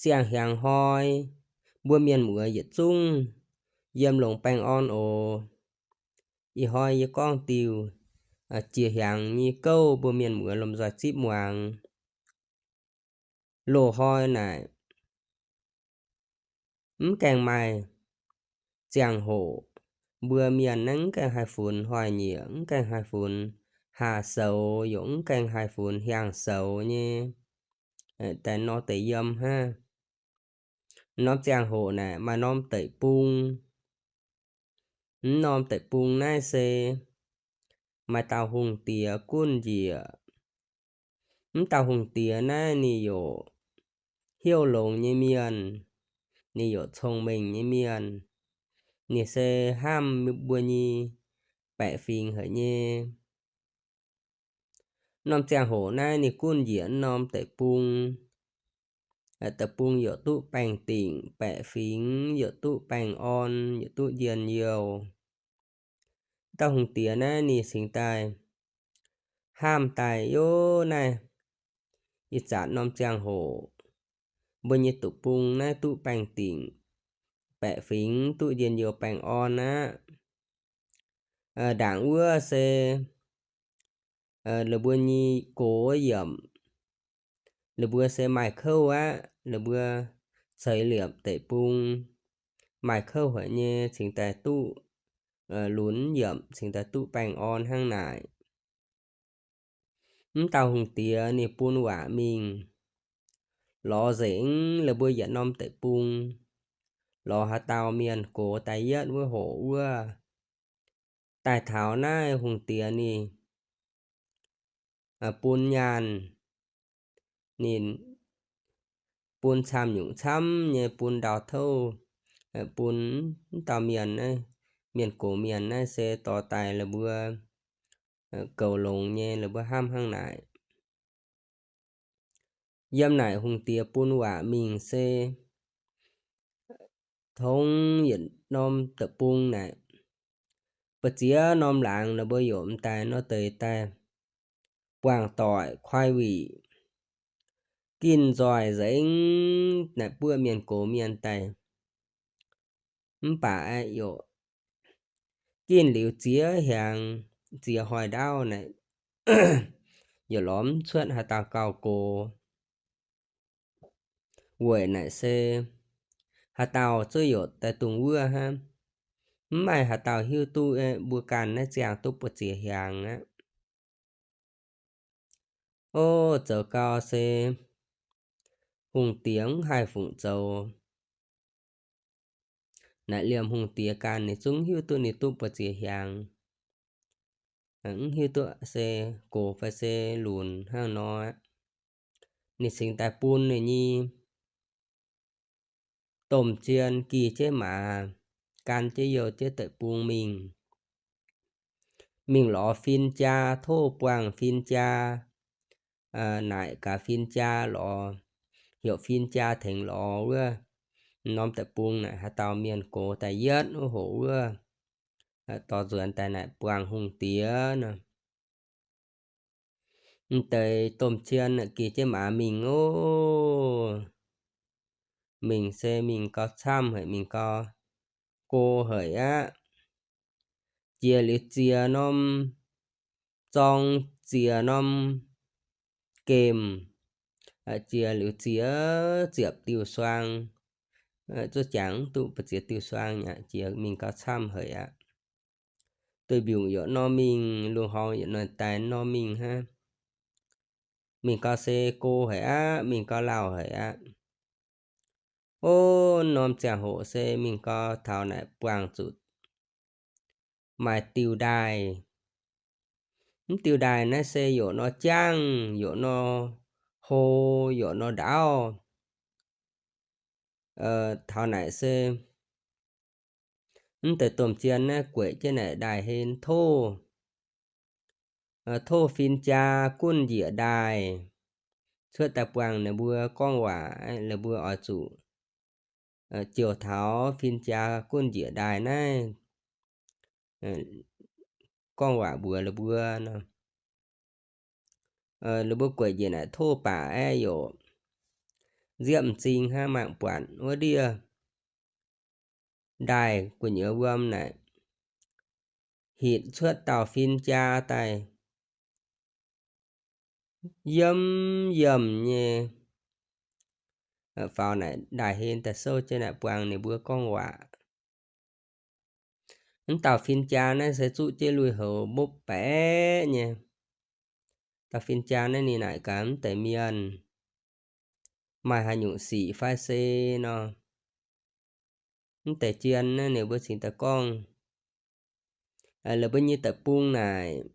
Siang-hnyangx hnoi, mbuo mienh muoz yietc zungv yiem longx baengh orn oc. Ih hnoi yie gorngv diuh jiex hnyangx nyei gouv mbuo mienh muoz lomh nzoih zipv muangx. Loz-hnoi naaic, mv gaengh maaih ziangh hoc, mbuo mienh naaiv mv gaengh haih funx hnoi-nyieqc, mv gaengh haih funx haax soux, yaac mv gaengh haih funx hnyangx soux nyei, daaih nor deix yiem hnangv. Norm ziangh hoc naaic maaih norm deic-bung. Mv norm deic-bung naaiv se maaih dauh hungh diex gunv njiec. Mv dauh hungh diex naaiv ninh yaac hnyouv longx nyei mienh, ninh yaac cong-mengh nyei mienh. Ninh se hnamv mbuo nyei baeqc fingx haic nyei. Norm ziangh hoc naaiv ninh gunv njiec norm deic-bung. Deic-bung yaac duqv baengh dingc, baeqc fingx yaac duqv baengh orn, yaac duqv njien-youh. Dauh hungh diex naaiv ninh cingx daaih hnamv daaih, Yov, naaiv ih zanc norm ziangh hoc mbuo nyei deic-bung naaiv duqv baengh dingc, baeqc fingx duqv njien-youh baengh orn aqv. Ndaangc wuov se la'buo nyei gox yiemc. La'buo se maaih kouv aqv. La'buo ceix liepc deic-bung maaih kouv haic nyei, cingx daaih duqv lunx yiemc, cingx daaih duqv baengh orn hnangv naaic. Mv dauh hungh diex ninh bun waac mingh lorz nzengc la'buo yietc norm deic-bung, lorz haaix dauh mienh gox daaih yietv wuov hoc wuov. Daaih taux naaiv hungh diex ninh bun nyaanh, ninh bun camv nyungc camv nyei bun ndau-touv, bun mv dauh mienh, mienh gox mienh naaiv se dorh daaih la'buo goux longx nyei, la'buo hnamv hnangv naaic. Yiem naaic hungh diex bun waac mingh se tongx yietc norm deic-bung naaic, ba'ziex norm laangz la'buo yaac m'daaih nor deix daaih buangh doic kuaaiv wuic, ginh nzoih nzengc naaic buov mienh gox mienh daaih. Mv baac aeqv, yaac ginh liuz ziex hnyangx, ziex hnoi ndaauv naaic, yaac lorz mv cuotv haaix dauh gauh gox. Weic naaic se haaix dauh zuov yaac daaih dungx wuov hnangv. Mv maaih haaix dauh hiuv duqv mbuo ganh naaiv ziangh duqv buoz ziex hnyangx aqv. Ov, zoux gau se hungh diex mv haih fungc zoux. Naaic liemh hungh diex ganh ninh zungv hiuv duqv ninh duqv buoz ziex hnyangx, mv hiuv duqv se gox fai se lunc hnangv nor. Ninh cingx daaih bun ninh nyei domh zien gih jienv maaz, gan jienv youh jienv deic-bung mingh. Mingh lorz fin-jaa, tov buangh fin-jaa, naaic gaax fin-jaa lorz, heuc fin-jaa tengx lorz wuov norm deic-bung naaic haaix dauh mienh gox daaih yietv wuov hoc wuov, dorh nzuonx daaih naaic buangh hungh diex nor. M'deix domh zien gih jienv maaz mingh ov. Mingh se mingh gau camv haic, mingh gau go haic aqv. Jiex liuz ziex norm zorng, ziex norm gemh, jiex liuz ziex ziepc diuh suang, zuov jangx mv duqv buoz ziex diuh suang aqv. Jiex mingh gau camv haic aqv. Duih mbiungc yaac nor mingh, lungh horngx yaac nor daaih nor mingh hnangv. Mingh gau se go haic aqv, mingh gau lauh haic aqv. Ov, norm ziangh hoc se mingh gau taux naaic buangh zuqc maaih diuh ndaaih. Mv diuh ndaaih naaiv se yaac nor jangv, yaac nor hlo, yaac nor ndaauv. Taux naaic se mv deix domh zien naaiv gueic jienv naaic ndaaih hlen tov, tov fin-jaa gunv njiec ndaaih cuotv daaih buangh ninh mbuo gorngv waac. Ninh mbuo oix zuqc jouh taux fin-jaa gunv njiec ndaaih naaiv gorngv waac mbuox ninh mbuo nor. Ninh mbuo gueic njiec naaic tov baac aeqv, yaac nziepv m'zing hnangv, mangc buatc wuov ndiev ndaaih gu'nyuoz wuom naaic hitc cuotv dauh fin-jaa daaih, yiem yiemc nyei faaux naaic ndaaih hlen daaih souv jienv naaic buangh ninh mbuo gorngv waac. Mv dauh fin-jaa naaiv se zuqv jienv lui-houx mbopv baeqc nyei. Dauh fin-jaa naaiv ninh naaic gaax mv deix mienh maaih haaix nyungc sic fai se nor. Mv deix jien naaiv ninh mbuo cingx daaih gorngv, laaix mbuo nyei deic-bung naaic,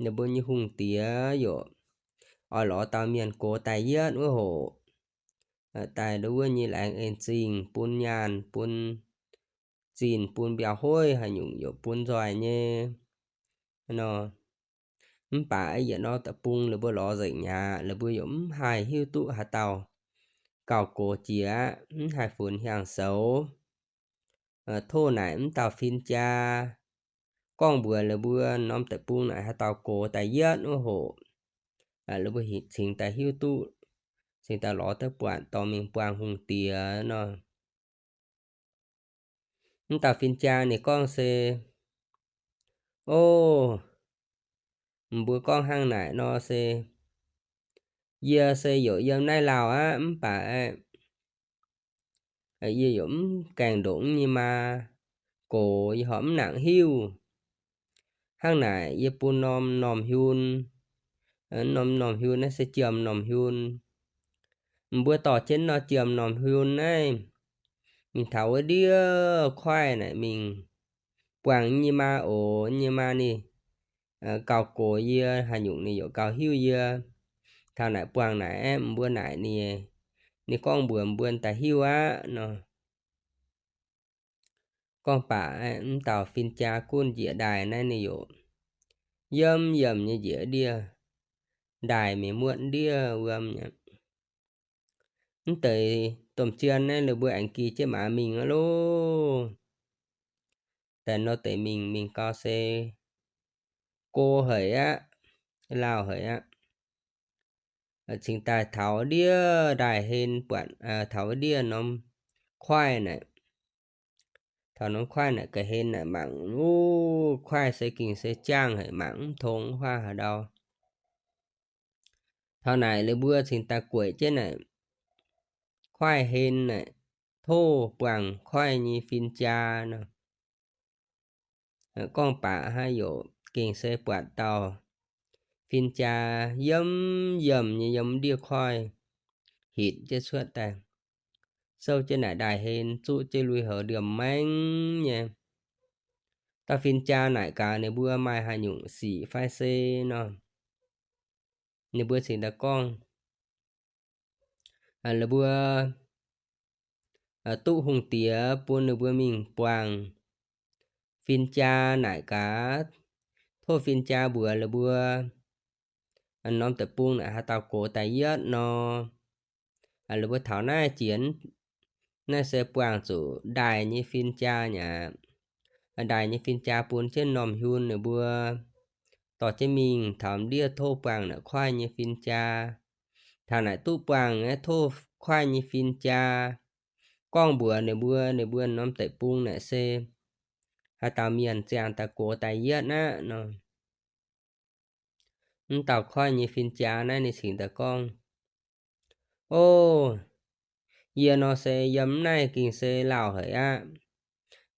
ninh mbuo nyei hungh diex yaac oix lorz dauh mienh gox daaih yietv wuov hoc, daaih ndo wuov nyei laengz en zingh, bun nyaanh, bun zinh, bun mbiauh hoiv, haaix nyungc yaac bun nzoih nyei nor. Mv baac yietc norm deic-bung laaix mbuo lorz nzengc mi'aqv, laaix mbuo yaac mv haih hiuv duqv haaix dauh gauh gox jiex aqv, mv haih funx hiaang-soux. Tov naaic mv dauh fin-jaa gorngv mbuox laaix mbuo norm deic-bung naaic haaix dauh gox daaih yietv wuov hoc, laaix mbuo cingx daaih hiuv duqv, cingx daaih lorz duqv buatc dorh mingh buangh hungh diex nor. Mv dauh fin-jaa ninh gorngv se, O, mbuo gorngv hnangv naaic nor se, yie se yaac yiem naaiv lauh aqv, mv baac yie yaac mv gaengh ndongc nyei maa gox, yie horpc mv nangc hiuv. Hnangv naaic yie bun norm normh hiun, norm normh hiun naaiv se jiem normh hiun. Mbuo dorh jienv norm jiem normh hiun naaiv mingh taux wuov ndiev kuaaiv naaic mingh buangh nyei maa oc. Nyei maa ninh gauh gox yie, haaix nyungc ninh yaac gauh hiuv yie. Taux naaic buangh naaic aeqv, mbuo naaic ninh, ninh gorngv mbuox mbuo daaih hiuv aqv nor. Gorngv baac aeqv, mv dauh fin-jaa gunv njiec ndaaih naaiv ninh yaac yiem yiemc nyei njiec ndiev, ndaaih mingh muotv ndiev wuom aqv. Mv deix domh jien naaiv laaix mbuo aengx gi jienv maaz mingh aqv loh. Daaih nor deix mingh, mingh gau se go haic aqv, lauh haic aqv. Cingx daaih taux ndiev ndaaih hlen buatc, taux wuov ndiev norm kuaaiv naaic. Taux norm kuaaiv naaic ga'hlen naaic mangc, o, kuaaiv se gengh se jaangh haic, mangc mv tong huaav haaix ndau. Taux naaic laaix mbuo cingx daaih gueic jienv naaic kuaaiv hlen naaic, tov buangh kuaaiv nyei fin-jaa nor. Gorngv baac hnangv yaac gengh se buatc dauh fin-jaa yiem yiemc nyei yiem ndiev kuaaiv hitc jienv cuotv daaih, souv jienv naaic ndaaih hlen, zuqv jienv lui-houx ndiemh maengv nyei. Dauh fin-jaa naaic gaax ninh mbuo maaih haaix nyungc sic fai se nor. Ninh mbuo cingx daaih gorngv, laaix mbuo duqv hungh diex bun ninh mbuo mingh buangh fin-jaa naaic gaax, tov fin-jaa mbuox laaix mbuo norm deic-bung naaic haaix dauh gox daaih yietv nor. Laaix mbuo taux naaiv jiex, naaiv se buangh zuqc ndaaih nyei fin-jaa aqv. Ndaaih nyei fin-jaa bun jienv normh hiun ninh mbuo dorh jienv mingh taux ndiev tov buangh naaic kuaaiv nyei fin-jaa. Taux naaic duqv buangh aeqv, tov kuaaiv nyei fin-jaa gorngv mbuox ninh mbuo, ninh mbuo norm deic-bung naaic se haaix dauh mienh ziangh daaih gox daaih yietv aqv nor. Mv dauh kuaaiv nyei fin-jaa naaiv ninh cingx daaih gorngv, O, yie nor se yiem naaiv gengh se lauh haic aqv.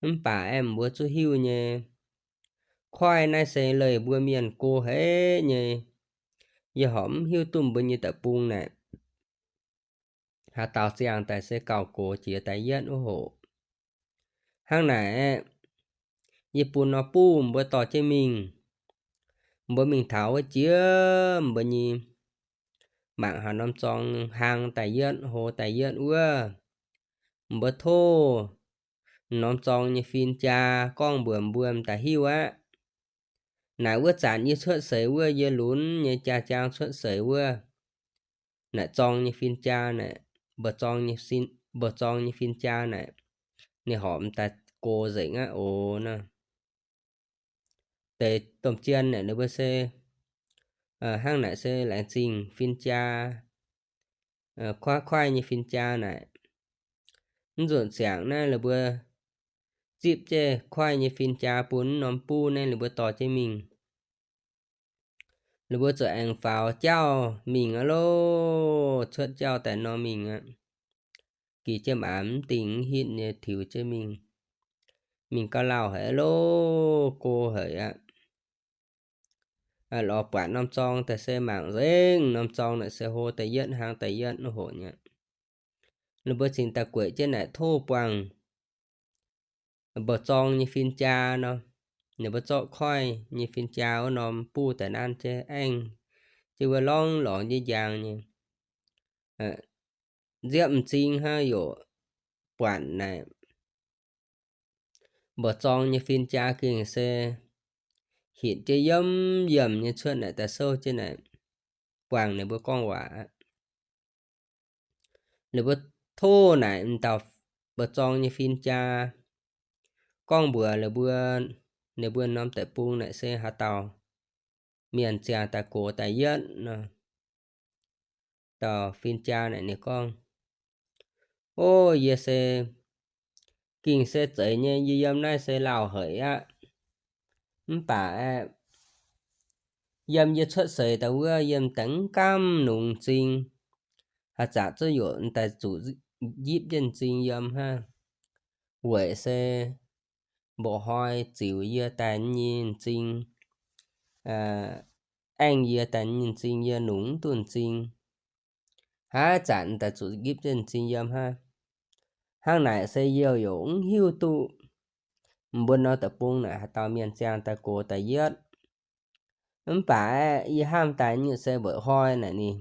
Mv baac aeqv, mbuo zuqc hiuv nyei, kuaaiv naaiv se leih mbuo mienh go haic nyei. Yie horpc mv hiuv duqv mbuo nyei deic-bung naaic haaix dauh ziangh daaih se gauh gox jiex daaih yietv wuov hoc. Hnangv naaic aeqv, yie bun nor buv mbuo dorh jienv mingh. Mbuo mingh taux wuov jiex mbuo nyei mangc haaix norm zorng hlang daaih yietv, hlo daaih yietv wuov, mbuo tov norm zorng nyei fin-jaa gorngv mbuox mbuo daaih hiuv aqv. Naaic wuov zanc yie cuotv seix wuov, yie lunx nyei jaa-jaang cuotv seix wuov, naaic zorng nyei fin-jaa naaic, mbuo zorng nyei fin-jaa naaic, ninh horpc daaih gox nzengc aqv oc nor. Deix domh jien naaic ninh mbuo se hnangv naaic se laengz zingh fin-jaa koiv-koiv nyei fin-jaa naaic. Mv nzunc ziangx naaiv la'buo zipv jienv koiv nyei fin-jaa bun norm buv naaiv la'buo dorh jienv mingh. La'buo zuqc aengx faaux jauv mingh aqv loh, cuotv jauv daaih nor mingh aqv. Gih jienv maaz mv dingh mv hitv nyei tiux jienv mingh. Mingh gauh lauh haic aqv loh, go haic aqv. Lorz buatc norm zorng daaih se mangc nzengc, norm zorng naaic se hlo da'yietv hnangv da'yietv hoc nyei. Ninh mbuo cingx daaih gueic jienv naaic tov buangh mba'zorng nyei fin-jaa nor. Ninh mbuo zorqv koiv nyei fin-jaa wuov norm buv daaih nanv jienv aengv jienv wuov lorngx lorngx jienv njang nyei. Nziepv m'zing hnangv, yaac buatc naaic mba'zorng nyei fin-jaa gengh se hinc jienv yiem yiem nyei cuotv naaic daaih souv jienv naaic buangh ninh mbuo gorngv waac. Ninh mbuo tov naaic m'dauh mba'zorng nyei fin-jaa gorngv mbuox ninh mbuo, ninh mbuo norm deic-bung naaic se haaix dauh mienh ziangh daaih gox daaih yietv nor. Dauh fin-jaa naaic ninh gorngv, O, yie se gengh se zeiz nyei, yie yiem naaiv se lauh haic aqv. Mv baac aeqv, yiem yie cuotv seix daaih wuov yiem daaih mv gaamv nungx m'zing, haaix zanc zuqc yaac daaih zuqc njipv jienv m'zing yiem hnangv. Weic se mba'hnoi ziux yie daaih nyei m'zing, aengv yie daaih nyei m'zing yie nungx mv duqv m'zing. Haaix zanc daaih zuqc njipv jienv m'zing yiem hnangv. Hnangv naaic se yie yaac mv hiuv duqv mbuo norm deic-bung naaic haaix dauh mienh ziangh daaih gox daaih yietv. Mv baac aeqv, yie hnamv daaih nyei se mba'hnoi naaic ninh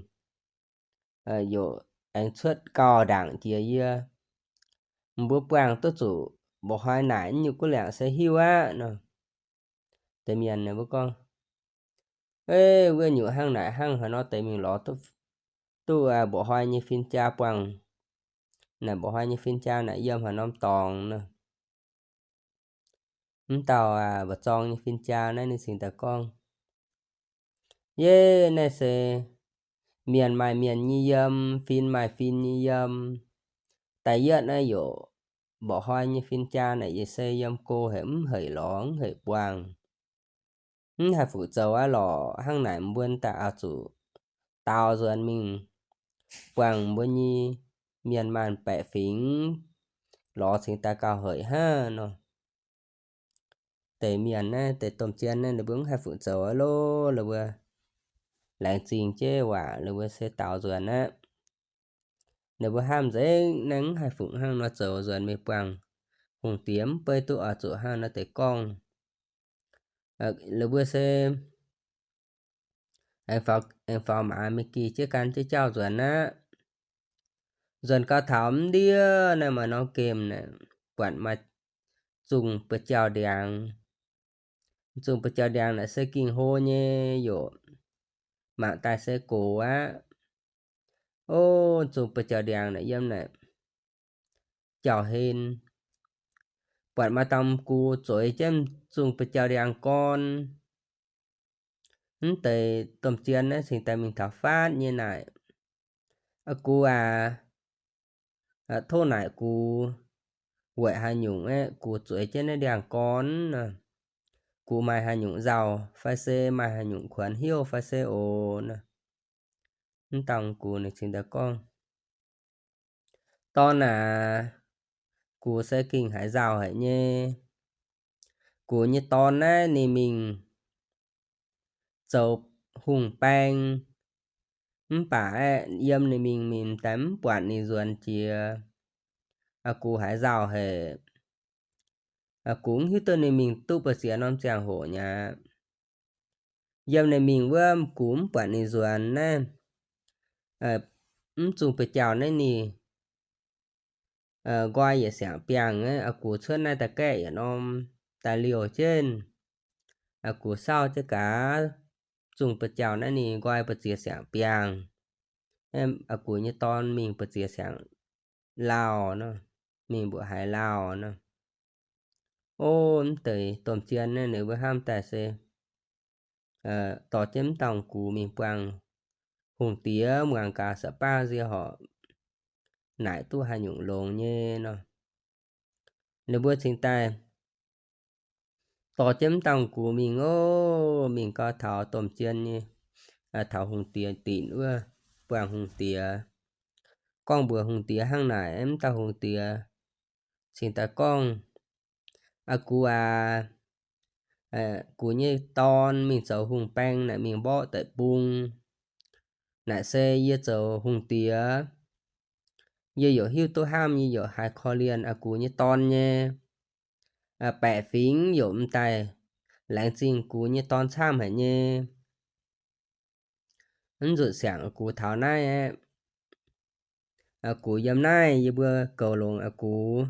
yaac aengx cuotv gauh ndaangc jiex yie. Mbuo buangh duqv zuqc mba'hnoi naaic nyei guv liangc se hiuv aqv nor. Deix mienh ninh mbuo gorngv, Ei, wuov nyungc hnangv naaic hnangv haaix nor deix mingh lorz duqv, duqv mba'hnoi nyei fin-jaa buangh. Naaic mba'hnoi nyei fin-jaa naaic yiem haaix norm dorngx nor. Mv dauh mba'zorng nyei fin-jaa naaiv ninh cingx daaih gorngv, Yie, naaiv se mienh maaih mienh nyei yiem, fin maaih fin nyei yiem. Da'yietv naaiv yaac mba'hnoi nyei fin-jaa naaic yaac se yiem go haic, mv heic lorz, mv heic buangh. Mv haih fuqv zoux aqv lorqc. Hnangv naaic mbuo daaih oix zuqc daaux nzuonx mingh buangh mbuo nyei mienh maanh baeqc fingx lorz cingx daaih gauh haic hnangv nor. Deix mienh naaiv, deix domh jien naaiv, ninh mbuo mv haih fuqv zoux aqv lorqc. Ninh mbuo laengz zingh jienv waac, ninh mbuo se daaux nzuonx aqv. Ninh mbuo hnamv nzengc naaiv mv haih fuqv hnangv nor zoux nzuonx mingh buangh hungh diex mv beiv duqv oix zuqc hnangv nor deix gorngv. Ninh mbuo se aengx faaux maaz mingh gih jienv gan jienv jauv nzuonx aqv. Nzuonx gau taux mv ndiev naaiv maaih norm gemh naaic, buatc maaih zungh ba'jauh ndiangx. Zungh ba'jauh ndiangx naaic se gingh hlo nyei yaac mangc daaih se gox aqv. O, zungh ba'jauh ndiangx naaic yiem naaic jauh-hlen. Buatc maaih dauh gux zueiz jienv zungh ba'jauh ndiangx gorn. Mv deix domh jien naaiv cingx daaih mingh taux faatv nyei naaic, A gux aac, tov naaic gux weic haaix nyungc aeqv, gux zueiz jienv naaiv ndiangx gorn nor? Gux maaih haaix nyungc nzauh fai se maaih haaix nyungc kuonx hnyouv fai se oc nor? Mv dauh gux ninh cingx daaih gorngv, Dorn aac, gux se gengh haiz nzauh haic nyei. Gux nyei dorn naaiv ninh mingh zoux hungh baeng, mv baac aeqv, yiem ninh mingh mingh daaih mv buatc ninh nzuonx jiex. Gux haiz nzauh haic. Gux mv hiuv duqv ninh mingh duqv mbu'ziex norm ziangh hoc nyei aqv. Yiem ninh mingh wuov gux mv buatc ninh nzuonx naaiv, mv zungh ba'jauh naaiv ninh nqoi yietc siangx biangh. Gux cuotv naaiv daaih gaeqv yietc norm daaih liouh jienv, gux saauv jienv gaax zungh ba'jauh naaiv ninh nqoi mbu'ziex siangx biangh. Gux nyei dorn mingh mbu'ziex siangx lauh nor, mingh mbuoqc haaix lauh nor. O, mv deix domh jien naaiv ninh mbuo hnamv daaih se dorh jienv mv dauh gux mingh buangh hungh diex muangx gaax, sa'baav nzie horc naaic duqv haaix nyungc longx nyei nor. Ninh mbuo cingx daaih dorh jienv mv dauh gux mingh oc, mingh gau taux domh jien nyei, taux hungh diex dinc wuov, buangh hungh diex, gorngv mbuox hungh diex hnangv naaic. Mv dauh hungh diex cingx daaih gorngv, Aa gux aac, gux nyei dorn mingh zoux hungh baeng naaic, mingh mborqv deic-bung naaic se yie zoux hungh diex, yie yaac hiuv duqv hnamv, yie yaac haiz korv-lienh aa gux nyei dorn nyei. Baeqc fingx yaac m'daaih laengz zingh gux nyei dorn camv haic nyei. Mv nzunc siangx gux taux naaiv aeqv, gux yiem naaiv yie mbuo goux longx aa gux.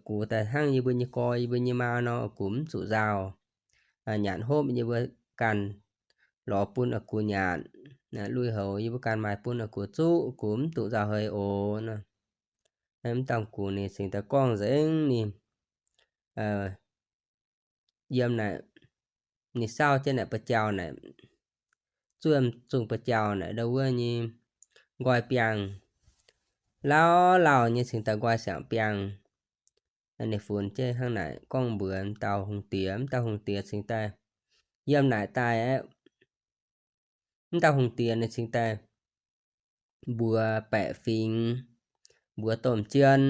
Gux daaih hnangv yie mbuo nyei gorx, yie mbuo nyei maa nor, gux mv zuqc nzauh. Nyanc hopv yie mbuo ganh lorz bun aa gux nyanc. Lui-houx yie mbuo ganh maaih bun aa gux zuqv, gux mv zuqc nzauh heix oc nor. Mv dauh gux ninh cingx daaih gorngv nzengc ninh yiem naaic, ninh saauv jienv naaic ba'jauh naaic, zuov zungh ba'jauh naaic ndau wuov nyei nqoi biangh, lauh lauh nyei cingx daaih nqoi siangx biangh. Ninh funx jienv hnangv naaic gorngv mbuox dauh hungh diex, mv dauh hungh diex cingx daaih yiem naaic daaih aeqv, mv dauh hungh diex ninh cingx daaih mbuox baeqc fingx, mbuox domh jien,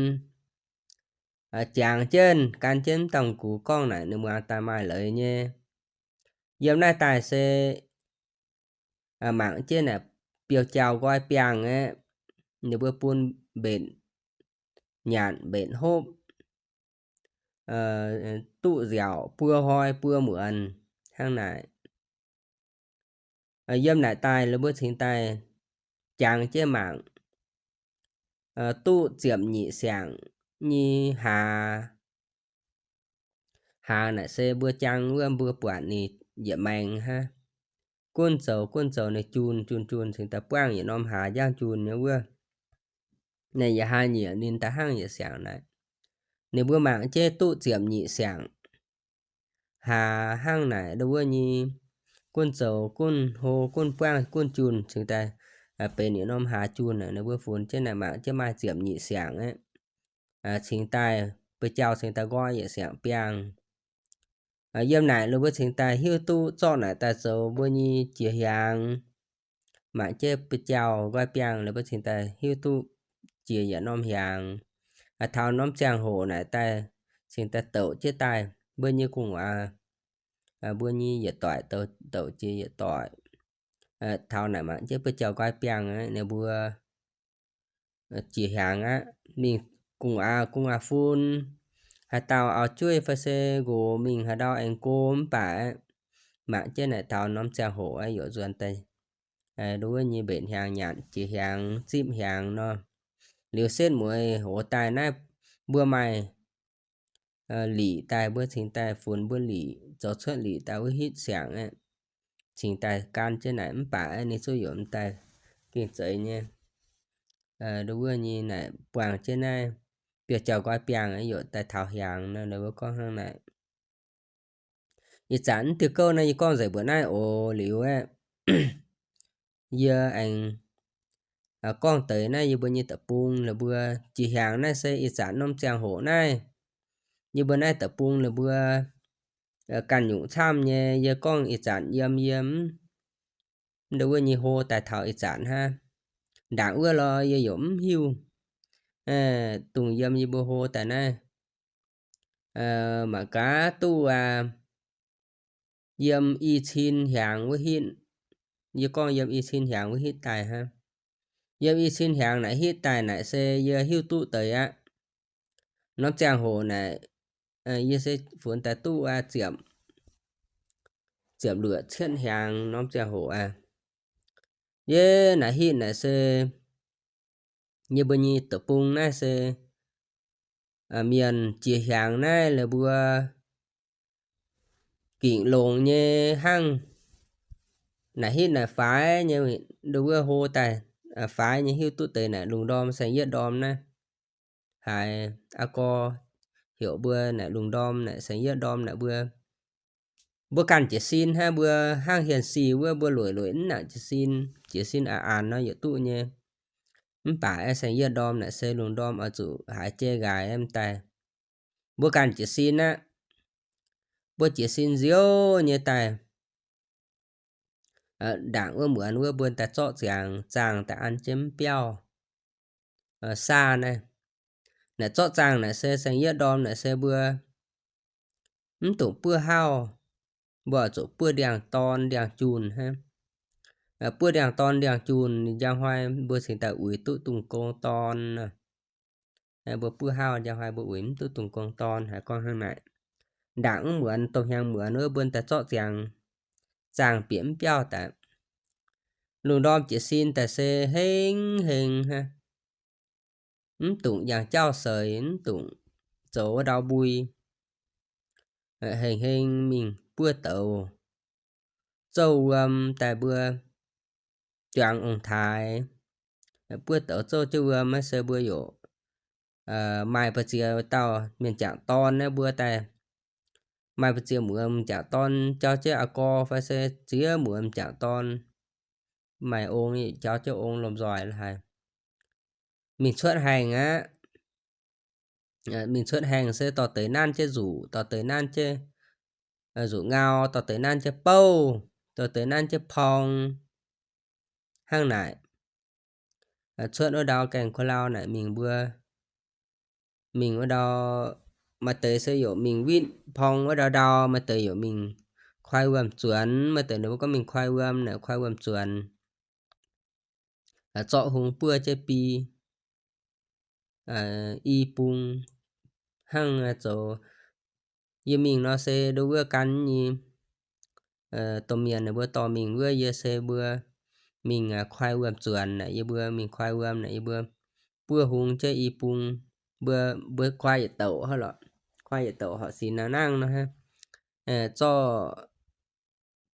jangx jienv gan jienv mv dauh gux gorngv naaic ninh muangx daaih maaih leiz nyei. Yiem naaiv daaih se mangc jienv naaic biauv-jauv nqoi biangh aeqv, ninh mbuo bun mbenc nyanc mbenc hopv, duqv nziaauc buo hnoi buo muonz hnangv naaic. Yiem naaic daaih ninh mbuo cingx daaih jangx jienv mangc, duqv ziepc nyeic siangx nyei hlaax. Hlaax naaic se mbuo jangx wuov mbuo buatc ninh yietc maengx hnangv. Gunv zoux gunv zoux ninh jun jun jun cingx daaih buangv yietc norm hlaax njang jun nyei wuov. Naaiv yietc hlaax nyieqc ninh daaih hnangv yietc siangx naaic. Ninh mbuo mangc jienv duqv ziepc nyeic siangx hlaax hnangv naaic ndau wuov nyei, gunv zoux gunv hlo gunv buangv gunv jun cingx daaih benx yietc norm hlaax jun naaic. Ninh mbuo funx jienv naaic mangc jienv maaih ziepc nyeic siangx aeqv, cingx daaih ba'jauh cingx daaih nqoi yietc siangx biangh. Yiem naaic ninh mbuo cingx daaih hiuv duqv zorqv naaic daaih zoux mbuo nyei jiex hiaangx. Mangc jienv ba'jauh nqoi biangh ninh mbuo cingx daaih hiuv duqv jiex yietc norm hiaangx. Taux norm ziangh hoc naaic daaih cingx daaih douc jienv daaih mbuo nyei gu'nguaaz, mbuo nyei yietc doic douc jiex yietc doic. Taux naaic mangc jienv ba'jauh nqoi biangh ninh mbuo jiex hiaangx aqv. Mingh gu'nguaaz, gu'nguaaz fun, haaix dauh auv-jueiv fai se nqox mingh haaix ndau aengx go mv baac mangc jienv naaic taux norm ziangh hoc yaac nzuonx daaih nduov nyei mbenc hiaangx nyanc jiex hiaangx zipv hiaangx nor. Liuz setv mueiz hoz daaih naaiv mbuo maaih liqc daaih mbuo cingx daaih funx mbuo liqc zoux cuotv liqc daaih wuov hitv siangx aeqv, cingx daaih gan jienv naaic mv baac ninh zuqc yaac daaih gengh zeiz nyei. Nduov nyei naaic buangh jienv naaiv biauv-jauv nqoi biangh yaac daaih taux hiaangx nor, ninh mbuo gorngv hnangv naaic. Ih zanc mv diuh gouv naaiv yie gorngv nzengc mbuoqc naaiv oc. Liuz aeqv, yie aengx gorngv deix naaiv yie mbuo nyei deic-bung la'buo. Jiex hiaangx naaiv se ih zanc norm ziangh hoc naaiv, yie mbuo naaiv deic-bung la'buo ganh nyungc camv nyei. Yie gorngv ih zanc yiem yie mv nduov wuov nyei hlo daaih taux ih zanc hnangv. Ndaangc wuov lorz yie yaac mv hiuv. Dongh yiem yie mbuo hlo daaih naaiv, mangc gaax duqv aqv. Yiem i cin hiaangx wuov hitv, yie gorngv yiem i cin hiaangx wuov hitv daaih hnangv. Yiem i cin hiaangx naaic hitv daaih naaic se yie hiuv duqv deix aqv. Norm ziangh hoc naaic, yie se funx daaih duqv aqv, ziepc, ziepc luoqc cietv hiaangx norm ziangh hoc aqv. Yie naaic hitv naaic se yie mbuo nyei deic-bung naaiv se mienh jiex hiaangx naaiv la'buo gengh longx nyei hnangv. Naaic hitv naaic faix nyei, nduov wuov hlo daaih faix nyei, hiuv duqv deix naaic lungh ndorm saeng-yietv ndorm naaiv. Haiz aa gorx heuc mbuo naaic lungh ndorm naaic saeng-yietv ndorm naaic mbuo Mbuo ganh jiez sin hnangv, mbuo hnangv hienx sic wuov, mbuo lueic lueic mv nangc jiez sin, jiez sin a'aanx nor yietc duqv nyei. Mv baac aeqv, saeng-yietv ndorm naaic se lungh ndorm oix zuqc haiz jai nqaaix mv daaih. Mbuo ganh jiez sin aqv. Mbuo jiez sin nziouv nyei daaih, ndaangc wuov muonz wuov mbuo daaih zorqv ziangx zaangh daaih an jienv mv biauv, saah naaiv. Naaic zorqv zaangh naaic se saeng-yietv ndorm naaic se mbuo mv dungx buov hauv. Mbuo oix zuqc buov ndiangx-dorn ndiangx-junh hnangv. Buov ndiangx-dorn ndiangx-junh, njang hnoi mbuo cingx daaih uix duqv dungz gong dorn. Mbuo buov hauv, njang hnoi mbuo uix mv duqv dungz gong dorn. Haiz gorngv hnangv naaic, ndaangc mv muonz, domh hnyangx muonz wuov mbuo daaih zorqv ziangx zaangh bieqc mv biauv daaih. Lungh ndorm jiez sin daaih se heng heng hnangv. Mv dungx yangh jauv seix, mv dungx zoux wuov ndau mbui. Heng heng mingh buov douz zouv wuom daaih mbuo juangx ong-taaix. Buov douz zouv jienv wuom naaiv se mbuo yaac maaih mbu'ziex dauh mienh m'jangc dorn naaiv mbuo daaih, maaih mbu'ziex muoz m'jangc dorn jauv jienv a'gorx fai se ziex muoz m'jangc dorn, maaih ong jauv jienv ong lomh nzoih la'haic. Mingh cuotv haengh aqv. Mingh cuotv haengh se dorh deix nanv jienv nzuqc, dorh deix nanv jienv nzuqc ngau, dorh deix nanv jienv bouv, dorh deix nanv jienv porng. Hnangv naaic, cuotv wuov ndau gaengh kuh lau naaic mingh mbuo, mingh wuov ndau, maaih deix se yaac mingh witv porng wuov ndau ndau, maaih deix yaac mingh koi wuom-zuonx, maaih deix ninh mbuo gorngv mingh koi wuom naaic, koi wuom-zuonx. Zorqv hung buov jienv bi i bung hnangv zoux. Yie mingh nor se nduov wuov gan nyei domh mienh ninh mbuo dorh mingh wuov, yie se mbuo mingh koi wuom-zuonx naaic, yie mbuo mingh koi wuom naaic, yie mbuo buov hung jienv i bung, mbuo, mbuo koi yietc douc hnangv lorqc, koi yietc douc horqc sinx nangh nangh nor hnangv. Zorqv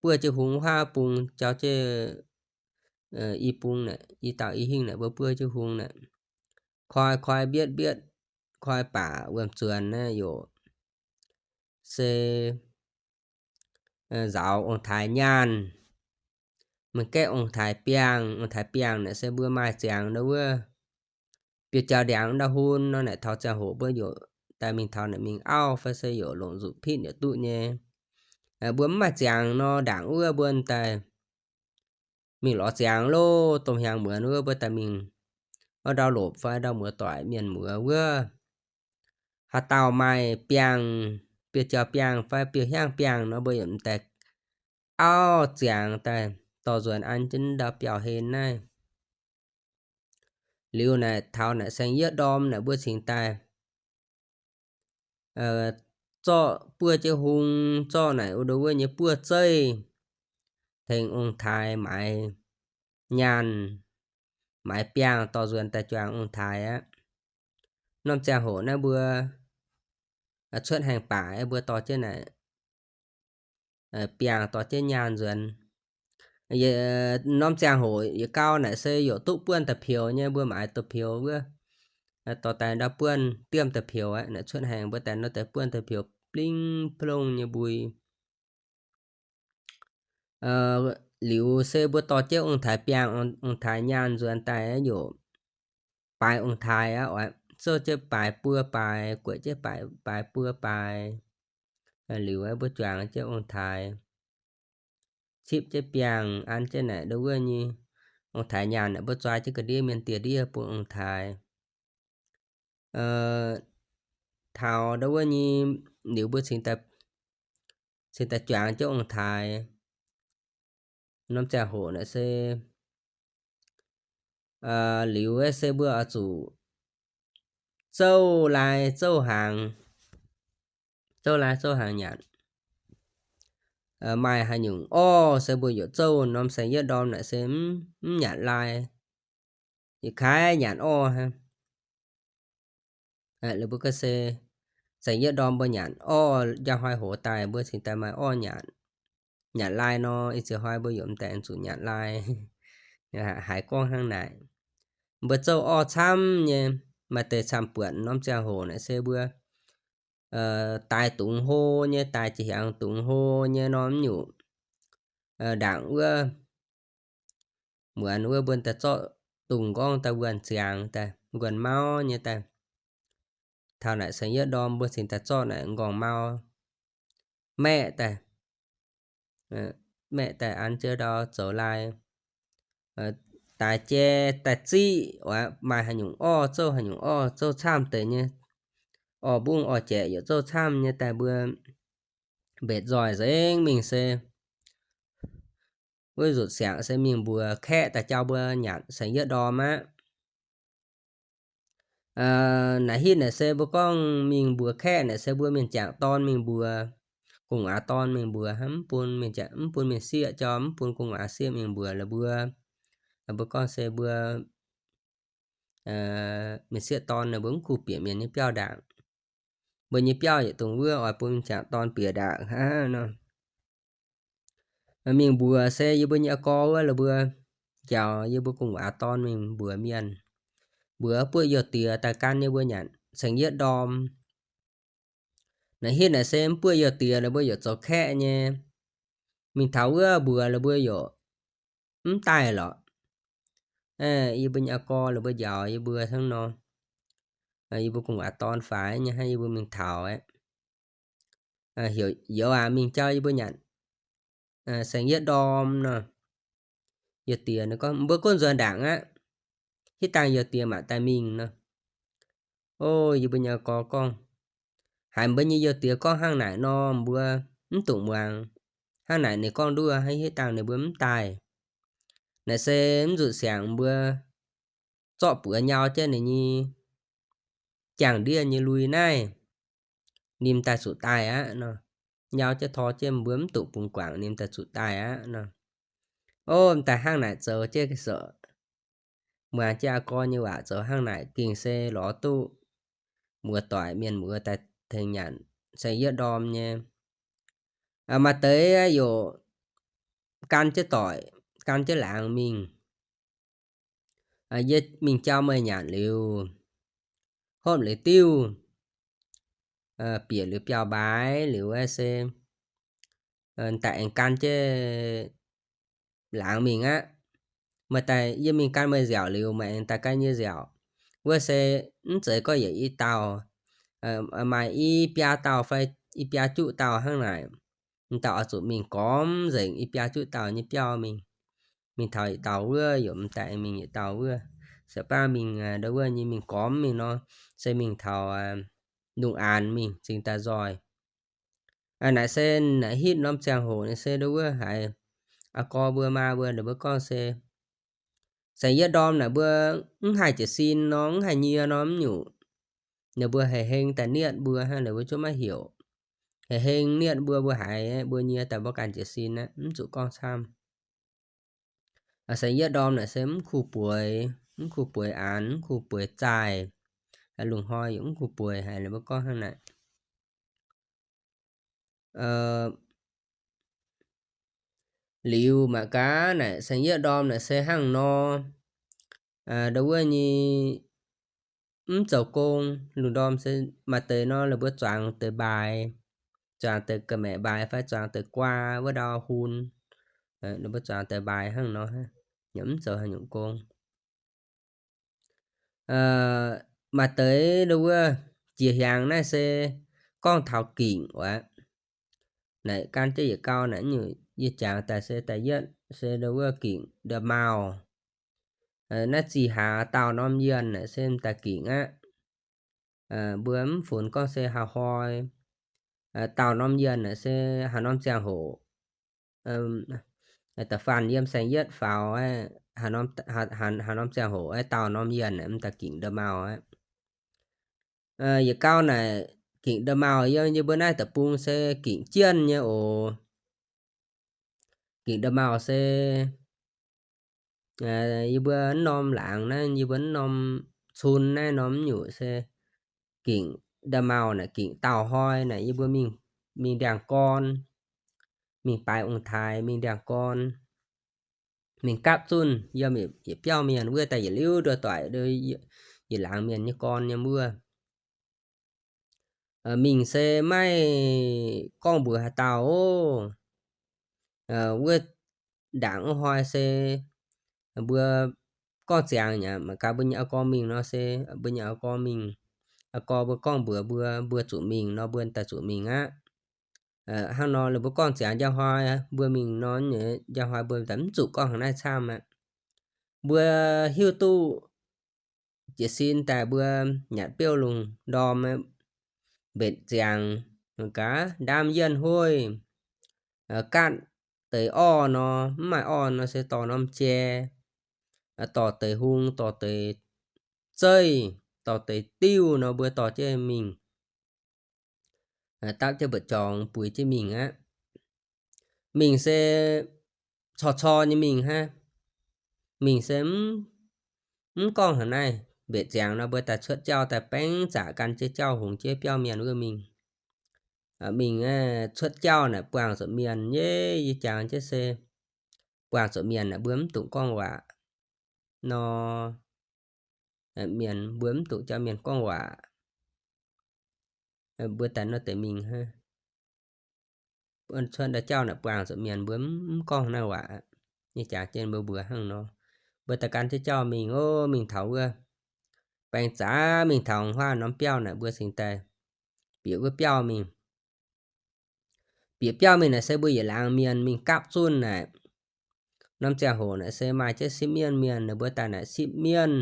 buov jienv hung wuov bung jauv jienv i bung naaic, i dauh i hingh naaic mbuo buov jienv hung naaic, koi koi mbietv mbietv, koi baac wuom-zuonx naaiv yaac se nzaaux ong-taaix nyaanh. Mangc gaeqv ong-taaix biangh, ong-taaix biangh naaic se mbuo maaih ziangx nduov wuov biouv jauv ndiangx ndau hun nor naaic, taux ziangh hoc mbuo yaac daaih mingh taux naaic mingh auv fai se yaac longc nzuqc pitv yaac duqv nyei. Mbuo mv maaih ziangx nor ndaangc wuov mbuo daaih mingh lorz ziangx loh, domh hnyangx muonz wuov mbuo daaih mingh wuov ndau lopc fai ndau muoz-doic mienh muoz wuov, haaix dauh maaih biangh, biouv jauv biangh fai biouv hiaangv biangh nor mbuo yaac m'daaih auv ziangx daaih dorh nzuonx an jienv ndau biauv-hlen naaiv. Liuz naaic taux naaic saeng-yietv ndorm naaic mbuo cingx daaih zorqv buov jienv hung, zorqv naaic wuov nduov wuov nyei buov zeiv tengx ong-taaix maaiz nyaanh, maaiz biangh dorh nzuonx daaih juangc ong-taaix aqv. Norm ziangh hoc naaiv mbuo cuotv haengh baac mbuo dorh jienv naaic biangh dorh jienv nyaanh nzuonx. Norm ziangh hoc yietc gau naaic se yaac duqv buonv da'pioux nyei, mbuo maaiz da'pioux wuov, dorh daaih ndau buonv diemv da'pioux aqv. Naaic cuotv haengh mbuo daaih nor daaih buonv da'pioux bling plong nyei mbui. Liuz se mbuo dorh jienv ong-taaix biangh, ong-taaix nyaanh nzuonx daaih yaac baaix ong-taaix aqv oc. Zouv jienv baaix buo baaix, gueic jienv baaix, baaix buo baaix. Liuz mbuo juangc jienv ong-taaix, cipv jienv biangh, an jienv naaic nduov wuov nyei ong-taaix nyaanh naaic, mbuo zueiz jienv ga'ndiev mienh dieh ndiev bun ong-taaix. Taux nduov wuov nyei liuz mbuo cingx daaih juangc jienv ong-taaix. Norm ziangh hoc naaic se liuz se mbuo oix zuqc zouv lai zouv hnaangx, zouv lai zouv hnaangx nyanc. Maaih haaix nyungc orv se mbuo yaac zouv. Norm saeng-yietv ndorm naaic se mv nyanc lai, yietc kaaix nyanc orv hnangv. Liuz mbuo gorngv se saeng-yietv ndorm mbuo nyanc orv, njang hnoi hoz daaih mbuo cingx daaih maaih orv nyanc. Nyanc lai nor, ih ziex hnoi mbuo yaac m'daaih zuqc nyanc lai. Haiz gorngv hnangv naaic, mbuo zouv orv camv nyei, maaih deix camv-buonc. Norm ziangh hoc naaic se mbuo daaih dungz hlo nyei, daaih jiex hiaangx dungz hlo nyei nor, mv nyungc ndaangc wuov muonz wuov mbuo daaih zorqv dungz nqorngv daaih wuonh ziangx daaih, wuonh mauv nyei daaih. Taux naaic saeng-yietv ndorm mbuo cingx daaih zorqv naaic nqorngv mauv maeqv daaih, maeqv daaih an jienv ndau zoux lai, daaih jai daaih ziqv, maaih haaix nyungc orv zouv haaix nyungc orv zouv camv deix nyei, orv-mbungv orv-jaeqc yaac zouv camv nyei daaih mbuo mbetc nzoih nzengc mingh se wuov nzutc siangx se mingh mbuox kaeqv daaih jauv mbuo nyanc saeng-yietv ndorm aqv. Naaic hitv naaic se mbuo gorngv mingh mbuox kaeqv naaic se mbuo mienh jangc dorn mingh mbuox, gu'nguaaz dorn mingh mbuox, mv bun mienh, mv bun mienh sieqv jauv, mv bun gu'nguaaz sieqv mingh mbuox la'mbuo. Mbuo gorngv se mbuo mienh sieqv dorn ninh mbuo mv kuh bieqc mienh nyei biauv ndaangc. Mbuo nyei biauv yietc dungx wuov oix bun mienh jangc dorn bieqc ndaangc hnangv nor. Mingh mbuox se yie mbuo nyei a'gorx wuov la'mbuo njaaux yie mbuo gu'nguaaz dorn mingh mbuox mienh, mbuox buoqv youh diex daaih gan yie mbuo nyanc saeng-yietv ndorm. Naaic hitv naaic se mv buoqv youh diex la'mbuo yaac zoux kaeqv nyei. Mingh taux wuov mbuox la'mbuo yaac mv daaih lorqc. Yie mbuo nyei a'gorx la'mbuo njaaux yie mbuo hnangv nor, yie mbuo gu'nguaaz dorn faix nyei hnangv, yie mbuo mingh taux aeqv, heuc youz aac mingh jauv yie mbuo nyanc saeng-yietv ndorm nor. Youh diex ninh gorngv, mbuo gunv nzuonx ndaangc aqv. Hitv dangh youh diex mangc daaih mingh nor. O, yie mbuo nyei gorx gorngv, haiz mbuo nyei youh diex gorngv hnangv naaic nor, mbuo mv dungx muangx. Hnangv naaic ninh gorngv nduov, hitv dangh ninh mbuo mv daaih. Naaic se mv nzunc siangx mbuo zorqv buoz nyau jienv ninh nyei jangx-ndiev nyei lui naaiv, ninh daaih zuqc daaih aqv nor. Nyau jienv tor jienv mbuo mv dungx bungx guangc, ninh daaih zuqc daaih aqv nor. O, m'daaih hnangv naaic zoux jienv sorqv, muangx jienv a'gorx nyei waac zoux hnangv naaic gengh se lorz duqv muoz-doic mienh muoz daaih tengx nyanc saeng-yietv ndorm nyei. Maaih deix yaac gan jienv doic, gan jienv laangz mingh. Yie mingh jauv meih nyanc liuz, hopv liuz diuv, bieqc liuz biauv-mbaaix liuz wuov se daaih aengx gan jienv laangz mingh aqv. Meih daaih yie mingh gan meih nziaauc liuz, meih aengx daaih gan yie nziaauc. Wuov se mv zeiz gorngv yietc i dauh, maaih i biaa dauh fai i biaa juqv dauh hnangv naaic. M'daaih oix zuqc mingh gormx nzengc i biaa juqv dauh nyei biauv mingh. Mingh taux yietc dauh wuov, yaac m'daaih mingh yietc dauh wuov. Se baav mingh ndo wuov nyei mingh gormx mingh nor, se mingh taux lungh aanx mingh cingx daaih nzoih. Naaic se naaic hitv norm ziangh hoc naaic se ndo wuov haiz a'gorx mbuo maa mbuo ninh mbuo gorngv se saeng-yietv ndorm naaic mbuo mv haih jiez sin nor, mv haih nyie nor mv nyungc. Ninh mbuo hei heng daaih nietv mbuo hnangv, ninh mbuo zungv maiv heuc. Hei heng nietv mbuo, mbuo haiz mbuo nyie daaih mbuo ganh jiez sin aqv, mv zuqc gorngv camv. Saeng-yietv ndorm naaic se mv kuh bueix, mv kuh bueix aanx, mv kuh bueix zaaih. Lungh hnoi yaac mv kuh bueix haic, ninh mbuo gorngv hnangv naaic. Liuz mangc gaax naaic saeng-yietv ndorm naaic se hnangv nor, ndo wuov nyei mv zoux gong. Lungh ndorm se maaih deix nor, ninh mbuo zuangx deix mbaaix, zuangx deix ga'maeqc mbaaix fai zuangx deix guaa wuov ndau hun, ninh mbuo zuangx deix mbaaix hnangv nor, yaac mv zoux haaix nyungc gong. Maaih deix ndo wuov jiex hiaangx naaiv se gorngv taux gingc wuov. Naaic gan jienv yietc gau naaic, yie jangx daaih se da'yietv se ndo wuov gingc nda'maauh. Naaiv zih hlaax daauh norm yienh naaic se m'daaih gingc aqv. Mbuo mv funx gorngv se haaix hnoi, daauh norm yienh naaic se haaix norm ziangh hoc, da'faanh yiem saeng-yietv faaux, haaix norm ziangh hoc aeqv, daauh norm yienh aeqv, m'daaih gingc nda'maauh aqv. Yietc gau naaic gingc nda'maauh yiem yie mbuo naaiv deic-bung se gingc jienv nyei oc. Gingc nda'maauh se yie mbuo norm laangz naaiv, yie mbuo norm cun naaiv norm nyungc se gingc nda'maauh naaic, gingc daauh hnoi naaic yie mbuo mingh, mingh ndiangx-gorn, mingh baaix ong-taaix, mingh ndiangx-gorn, mingh gapv zunh yiem yietc biauv mienh wuov daaih yietc liuz nduov doic, yietc laangz mienh nyei gorn nyei wuov. mingh se maiv gorngv mbuox haaix dauh oc. Wuov ndaangc wuov hnoi se mbuo gorngv ziangx nyei, mangc gaax mbuo nyei a'gorx mingh nor se mbuo nyei a'gorx mingh, a'gorx mbuo gorngv mbuox mbuo, mbuo zuqc mingh nor mbuo daaih zuqc mingh aqv. Hnangv nor lorqc, mbuo gorngv ziangx njang hnoi mbuo mingh nor, njang hnoi mbuo daaih mv zuqc gorngv hnangv naaiv camv aqv. Mbuo hiuv duqv jiez sin daaih mbuo nyanc biouv lungh ndorm, mbenc ziangx, mangc gaax ndaamv yienh huoiv, gaatv deix orv nor, mv maaih orv nor se dorh norm jai, dorh deix hung, dorh deix zeiv, dorh deix diuv nor mbuo dorh jienv mingh, dapv jienv mbu'jorngx buix jienv mingh aqv. Mingh se cor cor nyei mingh hnangv. Mingh se mv gorngv haaix naaiv, mbenc ziangx nor mbuo daaih cuotv jauv daaih baeng zaqc gan jienv jauv hungx jienv biauv mienh wuov mingh. Mingh cuotv jauv naaic buangh zuqc mienh nyei, yie jangx jienv se buangh zuqc mienh naaic mbuo mv dungx gorngv waac nor. Mienh mbuo mv dungx jauv mienh gorngv waac. Mbuo daaih nor deix mingh hnangv. Cuotv ndau jauv naaic buangh zuqc mienh mbuo mv gorngv naaiv waac. Yie jangx jienv mbuo mbuox hnangv nor. Mbuo daaih gan jienv jauv mingh ov, mingh taux wuov baeng zaqc, mingh taux huaav norm biauv naaic mbuo cingx daaih bieqc wuov biauv mingh. Bieqc biauv mingh naaic se mbuo yietc laangz mienh mingh gapv zunh naaic. Norm ziangh hoc naaic se maaih jienv sipv mienv mienh, ninh mbuo daaih naaic sipv mienv.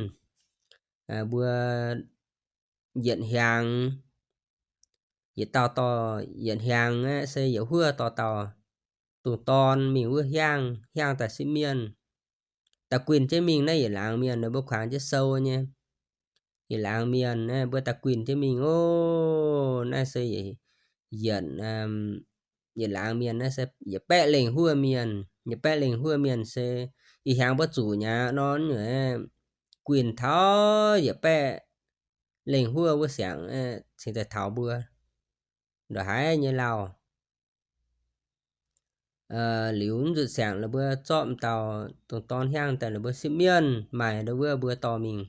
Mbuo yietc hnyangx, yietc dauh dorh yietc hnyangx aeqv, se yietc huov dorh dauh dungz dorn mingh wuov hiaangv, hiaangv daaih sipv mienv. Da'guinh jienv mingh naaiv yietc laangz mienh, ninh mbuo kuangx jienv sou nyei. Yietc laangz mienh aeqv, mbuo da'guinh jienv mingh ov. Naaiv se yietc, yietc laangz mienh naaiv se yietc baeqv lengh huov mienh. Yietc baeqv lengh huov mienh se ih hnyangx mbuo zuqc nyei nor, guinh taux yietc baeqv lengh huov wuov siangx cingx daaih taux mbuo ndongc haaix nyei lauh. Liuz nzutc siangx la'buo zorqv m'dauh dongh dorn hiaangv daaih la'buo sipv mienh, maaih ndau wuov mbuo dorh mingh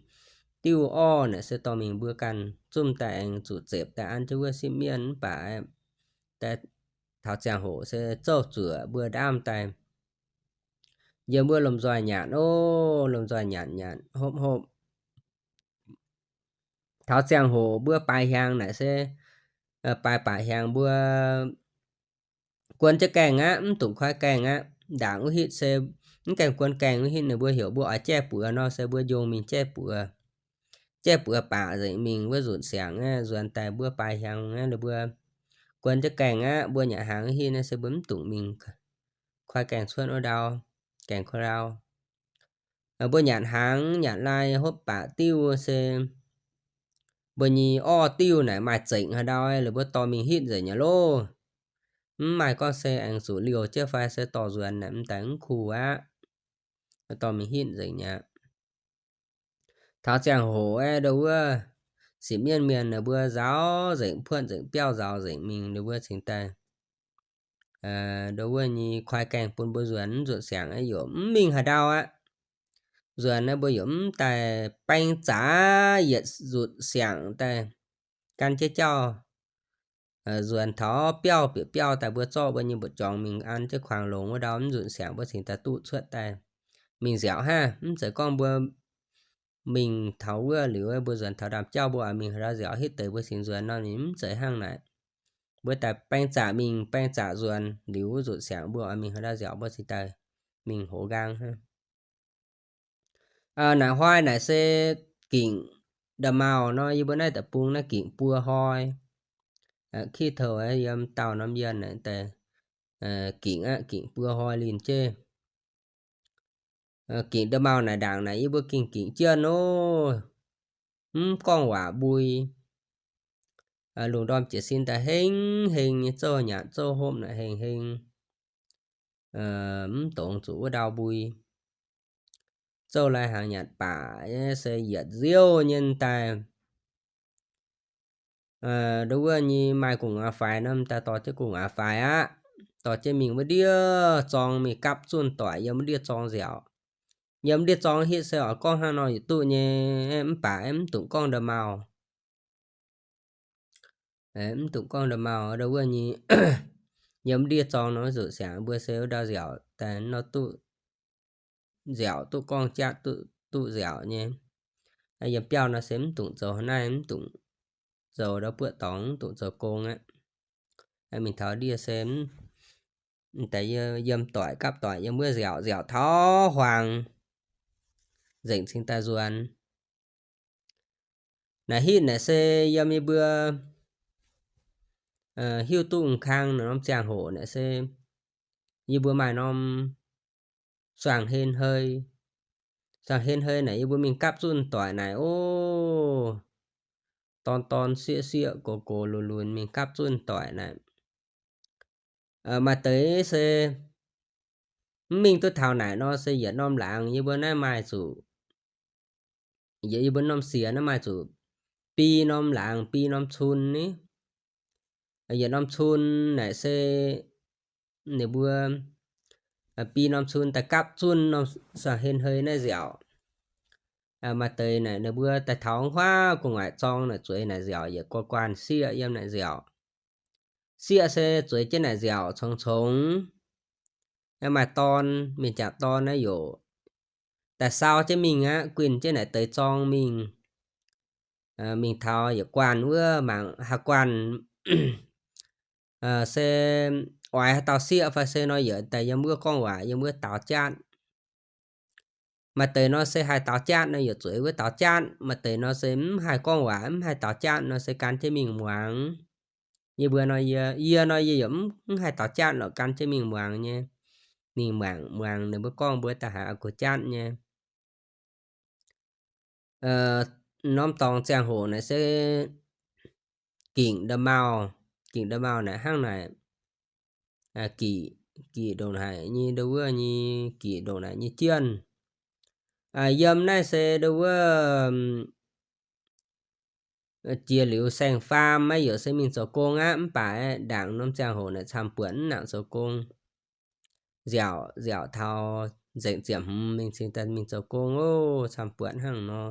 diuv orv naaic se dorh mingh mbuo ganh zumh daaih aengx zuqc zepc daaih an jienv wuov sipv mienh mv baac daaih taux ziangh hoc se zouv zuoqc mbuo ndaamv daaih. Yiem wuov lomh nzoih nyanc ov, lomh nzoih nyanc nyanc hopv hopv. Taux ziangh hoc mbuo baaix hnyangx naaic se baaix baac hnyangx mbuo guon jienv gaengh aqv, mv dungx koi gaengh aqv. Ndaangc wuov hitv se mv gaengh guon gaengh wuov hitv ninh mbuo heuc mbuo oix jaiv buoz nor se mbuo njongh mingh jaiv buoz. Jaiv buoz baac nzengc mingh wuov nzunc siangx aqv, nzuonx daaih mbuo baaix hnyangx aqv, ninh mbuo guon jienv gaengh aqv. Mbuo nyanc hnaangx wuov hitv naaiv se mbuo mv dungx mingh koi gaengh cuotv wuov ndau, gaengh koi ndau. Mbuo nyanc hnaangx nyanc lai hopv baac diuv se mbuo nyei orv diuv naaic maaih zengc haaix ndau, la'buo dorh mingh hitv nzengc nyei loh. Mv maaih gorngv se aengx zuqc liouh jienv fai se dorh nzuonx naaic mv daaih mv kuh aqv. Dorh mingh hitv nzengc nyei aqv. Taux ziangh hoc aeqv, ndau wuov sipv mienv mienh ninh mbuo nzaaux nzengc puotv nzengc biauv nzaaux nzengc mingh ninh mbuo cingx daaih ndau wuov nyei koi gaengh bun mbuo nzuonx. Nzunc siangx aeqv, yaac mv mingh haaix ndau aqv. Nzuonx naaiv mbuo yaac mv daaih, baeng zaqc yietc nzunc siangx daaih gan jienv jauv nzuonx taux biauv bieqc biauv daaih mbuo zorqv mbuo nyei mbu'jorngx mingh an jienv kuangx longx wuov ndau. Nzunc siangx mbuo cingx daaih duqv cuotv daaih mingh nziaauc hnangv. Mv zeiz gorngv mbuo mingh taux wuov liuz mbuo nzuonx taux ndaamv-jauv mbuo oix mingh haaix ndau nziaauc hitv deix mbuo cingx nzuonx nor, ninh mv zeiz hnangv naaic. Mbuo daaih baeng zaqc mingh baeng zaqc nzuonx liuz wuov nzunc siangx mbuo oix mingh haaix ndau nziaauc mbuo cingx daaih mingh hoz nqaang hnangv. Naaic hnoi naaic se gingc nda'maauh nor, yie mbuo naaiv deic-bung naaiv gingc buo hnoi. Kitv touh yiem dauh norm yienh naaic daaih gingc aqv, gingc buo hnoi linh jienv. Gingc nda'maauh naaic ndaangc naaic yie mbuo gengh gingc jienv nor, mv gorngv waac mbui. Lungh ndorm jiez sin daaih heng heng nyei, zouv nyanc zouv hopv naaic heng heng, mv dongz zuqc wuov ndau mbui. Zouv lai hnaangx nyanc baac se yietc nziouv nyei daaih. Ndo wuov nyei maaih gu'nguaaz faix nor, m'daaih dorh jienv gu'nguaaz faix aqv. Dorh jienv mingh wuov ndiev zorng mingh gapv zunh doic yiem wuov ndiev zorng nziaauc. Yiem ndiev zorng hitv se oix gorngv hnangv nor yietc duqv nyei, mv baac mv dungx gorngv nda'maauh. Mv dungx gorngv nda'maauh nda'wuov nyei. Yiem ndiev zorng nor zuqc siangx mbuo se wuov ndau nziaauc daaih nor duqv nziaauc, duqv gorngv jatv, duqv, duqv nziaauc nyei. Yiem biauv nor se mv dungx zoux naaiv, mv dungx zoux ndau buoqv dorngx, mv dungx zoux gong aqv. Mingh taux ndiev se mv, daaih yiem doic gapv doic yiem wuov nziaauc, nziaauc taux huaang nzengc cingx daaih nzuonx. Naaic hitv naaic se yiem yie mbuo hiuv duqv m'kang norm ziangh hoc naaic se yie mbuo maaih norm suangx hen hei. Suangx hen hei naaic yie mbuo mingh gapv zunv doic naaic, o, dorn dorn sieqv sieqv gox gox lunx lunx mingh gapv zunv doic naaic. Maaih deix se mv mingh duqv taux naaic nor se yietc norm laangz yie mbuo naaiv maaih zuqc, yietc yie mbuo norm siex naaiv maaih zuqc bi norm laangz, bi norm cun ni. Yietc norm cun naaic se ninh mbuo bi norm cun daaih gapv zunv norm suangx hen hei naaiv nziaauc. Maaih deix naaic ninh mbuo daaih taux huaav gu'nguaaic zorng naaic zueiz naaic nziaauc yietc guanh guanh sieqv yiem naaic nziaauc. Sieqv se zueiz jienv naaic nziaauc congx congx. Maaih dorn, mienh jangc dorn naaiv yaac daaih sau jienv mingh aqv, guinh jienv naaic deix zorng mingh. Mingh taux yietc guanh wuov mangc haaix guanh se oix haaix dauh sieqv fai se nor yaac daaih yiem wuov gorngv waac, yiem wuov daaux jatv. Maaih deix nor se haih daaux jatv nor yaac zueiz wuov daaux jatv, maaih deix nor se mv haih gorngv waac, mv haih daaux jatv nor se gan jienv mingh muangx. Yie mbuo nor, yie, yie nor yie yaac mv, mv haih daaux jatv lorqc, gan jienv mingh muangx nyei. Mingh muangx, muangx ninh mbuo gorngv mbuo daaih haaix gu'jatv nyei. Norm dorngx ziangh hoc naaic se gingc nda'maauh. Gingc nda'maauh naaic hnangv naaic, giqc, giqc ndongc naaic nyei ndau wuov nyei, giqc ndongc naaic nyei jienv. Yiem naaiv se ndau wuov jiex liuz saeng-faam maiv yoc se mingh zoux gong aqv, mv baac ndaangc norm ziangh hoc naaic camv-buonc mv nangc zoux gong. Nziaauc, nziaauc taux nzengc ziepc hmz mingh cingx daaih mingh zoux gong ov, camv-buonc hnangv nor.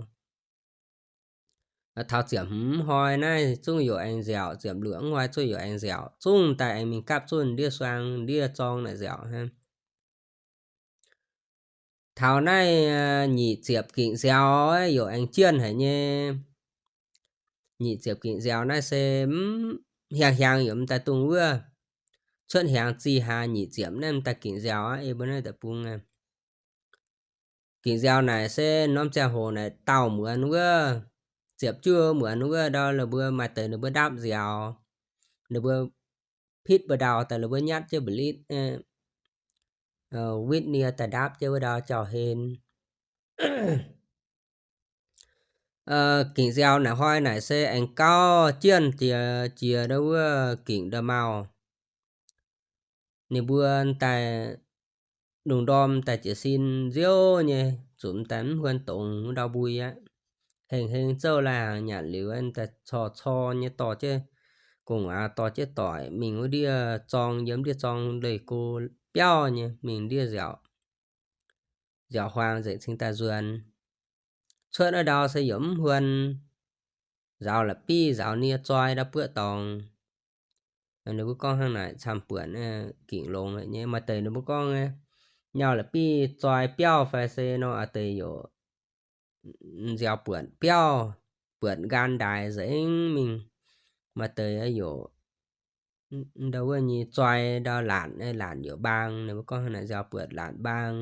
Taux ziepc hmz hnoi naaiv zungv yaac aengx nziaauc, ziepc luoqc hnoi zungv yaac aengx nziaauc, zungv daaih aengx mingh gapv zunv ndiev suang ndiev zorng naaic nziaauc hnangv. Taux naaiv nyic ziepc gingc nziaaux yaac aengx jienv haic nyei. Nyic ziepc gingc nziaaux naaiv se mv hiaangx hiaangx yaac mv daaih dungx wuov. Cuotv hiaangx zih hlaax nyic ziepc naaiv mv daaih gingc nziaaux aqv, ei mbuo naaiv deic-bung aqv. Gingc nziaaux naaic se norm ziangh hoc naaic dauh muonz wuov, ziepc juov muonz wuov ndau, ninh mbuo maaih deix ninh mbuo ndapv nziaaux, ninh mbuo pitv mbu'ndau daaih, ninh mbuo nyatv jienv mba'litv, witv nie daaih ndapv jienv wuov ndau jauv-hlen. Gingc nziaaux naaic hnoi naaic se aengx gauh jienv jiex, jiex ndau wuov gingc nda'maauh. Ninh mbuo daaih lungh ndorm daaih jiez sin nziouv nyei, zuqc daaih mv huon dongz wuov ndau mbui aqv. Hengx hengx zouv lai-hnaangx nyanc liuz daaih cor cor nyei dorh jienv gu'nguaaz, dorh jienv doic mingh wuov ndiev zorng, yiem ndiev zorng leih go biauv nyei mingh ndiev nziaauc, nziaauc huaang nzengc cingx daaih nzuonx. Cuotv wuov ndau se yaac mv huon, nzaaux la'biv nzaaux nie zoi ndau buoqv dorngx. Ninh mbuo gorngv hnangv naaic camv-buonc gingc longx nyei. Maaih deix ninh mbuo gorngv nyauh la'biv zoi biauv fai se nor, aa deix yaac nziaaux buonc biauv, buonc nqaang ndaix nzengc mingh. Maaih deix yaac ndau wuov nyei zoi ndau laatc, laatc yaac mbaang. Ninh mbuo gorngv hnangv naaic nziaaux buonc laatc mbaang.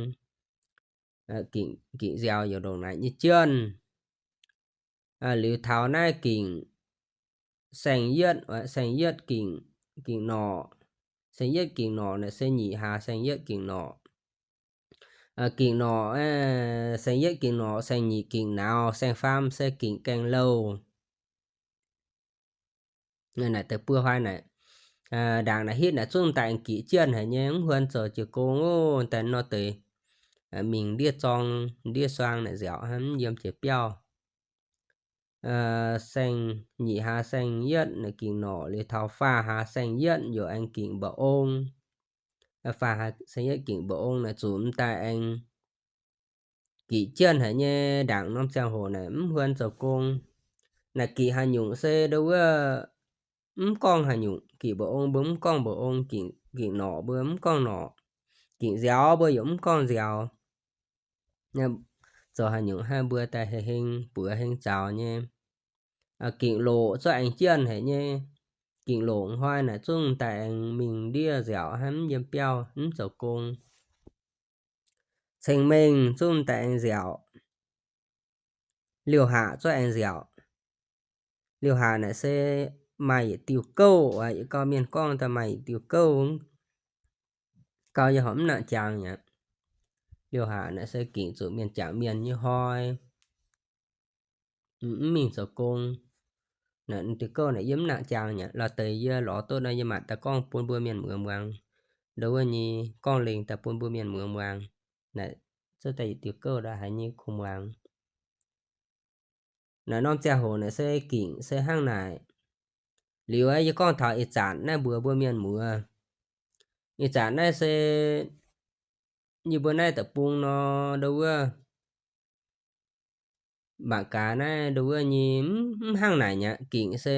Gingc nziaaux yaac ndongc naaic nyei jienv. Liuz taux naaiv gingc saeng-yietv, saeng-yietv gingc, gingc norqc. Saeng-yietv gingc norqc naaic se nyic hlaax saeng-yietv gingc norqc. Gingc norqc, saeng-yietv gingc norqc, saeng-nyic gingc nauz, saeng-faam se gingc gaengh louh. Naaic deix buo hnoi naaic, ndaangc naaic hitv naaic zungv daaih aengx giqc jienv haic nyei, mv huon zoux jiez gong ov, daaih nor deix mingh ndiev zorng ndiev suang naaic nziaauc hnangv, mv yiem jiex biauv. Saeng-nyic hlaax saeng-yietv naaic gingc norqc, liuz taux faah hlaax saeng-yietv yaac aengx gingc mba'ong. Faah hlaax saeng-yietv gingc mba'ong naaic zuqc mv daaih aengx giqc jienv haic nyei, ndaangc norm ziangh hoc naaic mv huon zoux gong. Naaic giqc haaix nyungc se ndau wuov mv gorngv haaix nyungc. Gingc mba'ong mbuo mv gorngv mba'ong, gingc, gingc norqc mbuo mv gorngv norqc, gingc nziaaux mbuo yaac mv gorngv nziaaux. Zoux haaix nyungc haih mbuo daaih heng heng buoz heng zaux nyei. Gingc loqc zungv aengx jienh haic nyei. Gingc loqc hnoi naaic zungv daaih aengx mingh ndiev nziaaux hnangv, mv yiem biauv, mv zoux gong. Ceng-mengh zungv daaih aengx nziaaux. Liouh haac zungv aengx nziaaux. Liouh haac naaic se maaih yietc diuh gouv, yietc gauh mienh gorngv daaih maaih yietc diuh gouv, gauh yie horpc mv nangc jangx mi'aqv. Liouh haac naaic se gingc zuqc mienh jangc mienh nyei hnoi, mv mingh zoux gong. Naaiv diuh gouv naaic yie mv nangc jangx mi'aqv. Lorz deix yie lorz duqv nor yie maanc daaih gorngv bun mbuo mienh muoz muangx. Ndo wuov nyei gorngv lengh daaih bun mbuo mienh muoz muangx. Naaic zuov daaih yietc diuh gouv ndau haaix nyei kungx muangx. Naaiv norm ziangh hoc naaic se gingc se hnangv naaic. Liuz yie gorngv taux ih zanc naaiv mbuox mbuo mienh muoz. Ih zanc naaiv se yie mbuo naaiv deic-bung nor, ndo wuov mangc gaax naaiv ndo wuov nyei mv hnangv naaic mi'aqv. Gingc se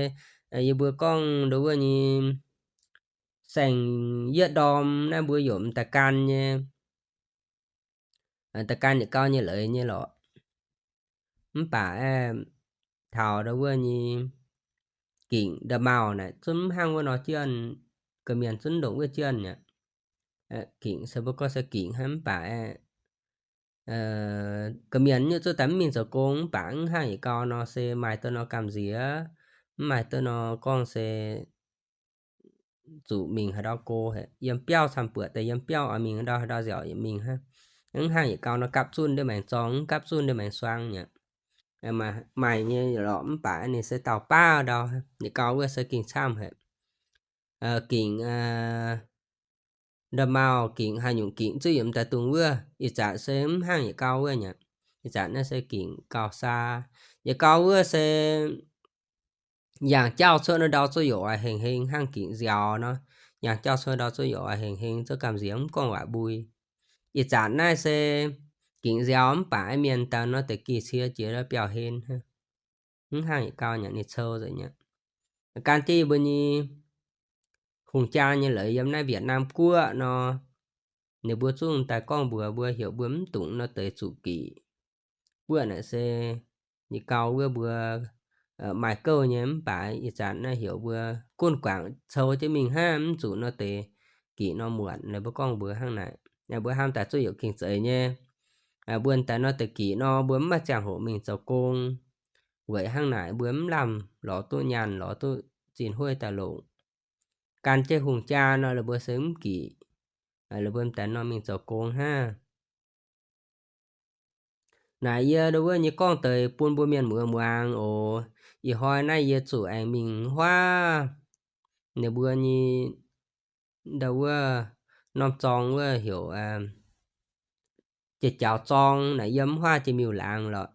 yie mbuo gorngv ndo wuov nyei saeng-yietv ndorm naaiv mbuo yaac mv daaih gan nyei, daaih gan yietc gauh nyei leiz nyei lorqc. Mv baac aeqv, taux ndo wuov nyei gingc nda'maauh naaic zungv mv hnangv wuov nor jienh, ga'mienh zungv ndongc wuov jienh mi'aqv. Gingc se mbuo gorngv se gingc hnangv, mv baac aeqv, ga'mienh nyungc zungv daaih mv mingh zoux gong, mv baac mv hnangv yietc gauh nor se maaih duqv nor gamh nziex, mv maaih duqv nor gorngv se zuqc mingh haaix ndau go haic. Yiem biauv camv-buoqc daaih yiem biauv oix mingh haaix ndau haaix ndau nziaauc yaac mingh hnangv. Mv hnangv yietc gauh nor gapv zunv ndiev maengx zorng, gapv zunv ndiev maengx suang mi'aqv. Maaih nyei lorqc, mv baac ninh se dauh baav ndau, yietc gauh wuov se gingh camv haic. Gingc nda'maauh, gingc haaix nyungc gingc zuqc yiem daaih dungx wuov. Ih zanc se mv hnangv yietc gauh wuov mi'aqv. Ih zanc naaiv se gingc gauh saa. Yietc gauh wuov se yangh jauv cuotv ndau zuqc yaac oix hengx heng hnangv gingc nziaaux nor. Yangh jauv cuotv ndau zuqc yaac oix hengx heng, zuqc gamh nziex mv gorngv waac mbui. Ih zanc naaiv se gingc nziaaux mv baac mienh daaih nor deix gih cie jiex biauv-hlen, mv hnangv yietc gauh mi'aqv, ninh cou nzengc mi'aqv. Gan jienv yie mbuo nyei hungh jaa nyei leiz yiem naaiv Việt Nam guoqv nor, ninh mbuo zungv daaih gorngv mbuox mbuo heuc mbuo mv dungx nor deix zuqc gih. Guoqv naaic se yietc gauh wuov mbuo maaih gouv nyei, mv baac ih zanc naaiv heuc mbuo gunv guangc cou jienv mingh hnangv, mv zuqc nor deix gih nor muonc. Ninh mbuo gorngv mbuox hnangv naaic, mbuo hnamv daaih zuqc yaac gengh zeiz nyei. Mbuo daaih nor deix gih nor mbuo mv maaih ziangh hoc mingh zoux gong. Weic hnangv naaic mbuo mv lamh lorz duqv nyaanh, lorz duqv zinh hueiv daaih longc. Gan jienv hungh jaa nor, ninh mbuo se mv gih. Ninh mbuo daaih nor mingh zoux gong hnangv. Naaic yie ndo wuov nyei gorngv deix bun mbuo mienh muoz muangx oc. Ih hnoi naaiv yie zuqc aengx mingh huaav ninh mbuo nyei ndo wuov norm zorng wuov heuc Jiex Jaux Zorng naaic, yiem wuov huaav Jiex Miuh Laangz lorqc.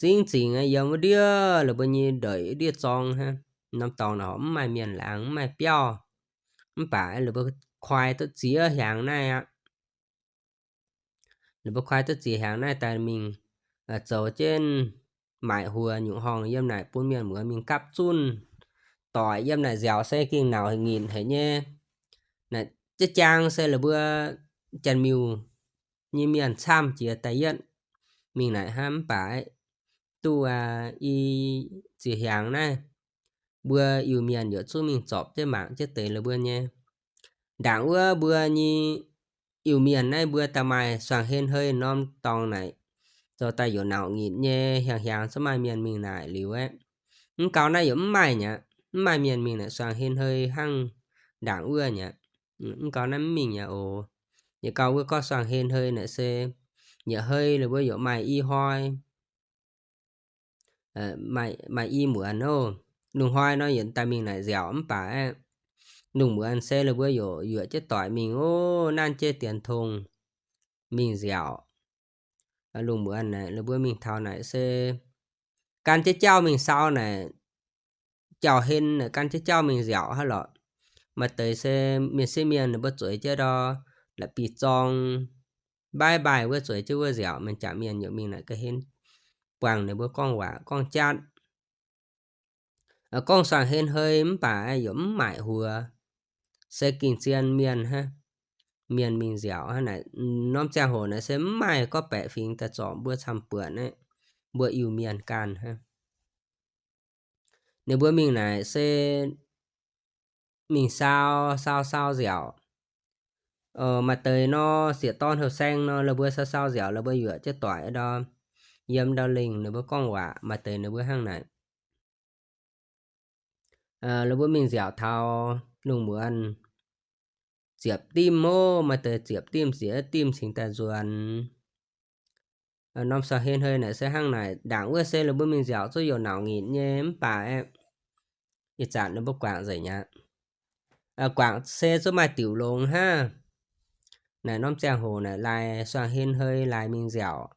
Zingv zingc yiem wuov ndiev la'buo nyei ndeic ndiev zorng hnangv. Norm dorngx naaic horpc mv maaih mienh laangz, mv maaih biauv. Mv baac la'buo kuaai duqv ziex hiaangx naaiv aqv. La'buo kuaai duqv ziex hiaangx naaiv daaih mingh zoux jienv maaic huox nyungc horngh yiem naaic bun mienh muoz mingh gapv zunv. Doic yiem naaic nziaauc se gengh nauc nginc haic nyei. Naaic jaav jaang se la'buo Janx-Miuh nyei mienh camv jiex daaih yietv mingh naaic hnangv. Mv baac duqv i ziex hiaangx naaiv, mbuo Iu-Mienh yaac zungv mingh zorpc jienv mangc jienv deix la'buo nyei. Ndaangc wuov mbuo nyei Iu-Mienh naaiv mbuo daaih maaih suangx hen hei norm dorngx naaic, zoux daaih yaac nauc nginc nyei, hiaangx hiaangx zungv maaih mienh mingh naaic liuz aeqv, mv gau naaiv yaac mv maaih mi'aqv. Mv maaih mienh mingh naaic suangx hen hei hnangv ndaangc wuov mi'aqv. Mv gau naaiv mv mingh mi'aqv oc. Yietc gau wuov gorngv suangx hen hei naaic se yietc hei la'buo yaac maaih i hnoi, maaih i muonz oc. Lungh hnoi nor yietc daaih mingh naaic nziaauc mv baac aeqv, lungh muonz se la'buo yaac yuoqc jienv doic mingh oc, nanv jienv dienx tong mingh nziaauc. Lungh muonz naaic la'buo mingh taux naaic se gan jienv jauv mingh sau naaic, jauv-hlen naaic gan jienv jauv mingh nziaauc hnangv lorqc. Maaih deix se mienh sieqv mienh ninh mbuo zueiz jienv ndor, la'bieiv-zorng, bye bye wuov zueiz jienv wuov nziaauc, mienh jangc mienh yaac mingh naaic ga'hlen buangh ninh mbuo gorngv waac gorngv jatv. Gorngv suangx henv hei mv baac yaac mv maaic huox, se gengh zien mienh hnangv. Mienh mingh nziaauc hnangv naaic, norm ziangh hoc naaic se mv maaih gorqv-baeqc fingx daaih zorc mbuo camv-buonc aqv, mbuo Iu-Mienh ganh hnangv. Ninh mbuo mingh naaic se mingh saau, saau, saau nziaauc. Maaih deix nor, sieqv-dorn heuc saeng nor, la'mbuo saau, saau nziaauc, la'mbuo yuoqc jienv doic ndau, yiem ndau lingh ninh mbuo gorngv waac, maaih deix ninh mbuo hnangv naaic. La'mbuo mingh nziaauc taux lungh muonz ziepc dimv ov, maaih deix ziepc dimv, ziepc dimv cingx daaih nzuonx. Norm suangx henv hei naaic se hnangv naaic. Ndaangc wuov se la'mbuo mingh nziaauc zuqc youc nauc nginc nyei mv baac aeqv, ih zanc ninh mbuo guangc nzengc aqv. Guangc se zuqc maaih diuc longx hnangv. Naaic norm ziangh hoc naaic laaix suangx henv hei laaix mingh nziaauc.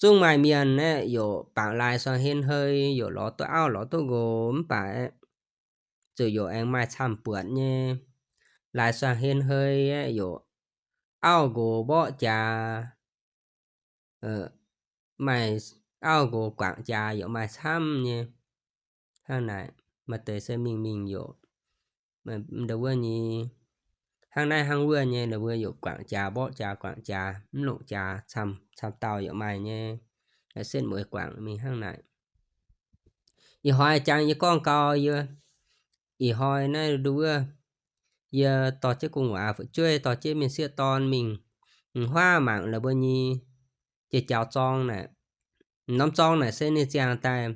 Zungv maaih mienh aeqv, youc bangc laaix suangx henv hei, youc lorz duqv auv lorz duqv nqox mv baac aeqv, zuqc youc aengx maaih camv-buonc nyei. Laaix suangx henv hei aeqv, youc auv nqox mborqv jaax, maaih auv nqox guangc jaax youc maaih camv nyei. Hnangv naaic, maaih deix se mingh mingh youc, ndau wuov nyei, hnangv naaiv hnangv wuov nyei, ninh mbuo youc guangc jaax mborqv jaax guangc jaax mv longc jaax, camv camv dauh youc maaih nyei. Setv mueiz guangc mingh hnangv naaic. Ih hnoi jangx yie gorngv gau, yie, ih hnoi naaiv ndau wuov, yie dorh jienv gu'nguaaz fu'jueiv, dorh jienv mienh sieqv dorn mingh huaav mangc la'mbuo nyei jai-jaux zorng naaic. Norm zorng naaic se ninh ziangh daaih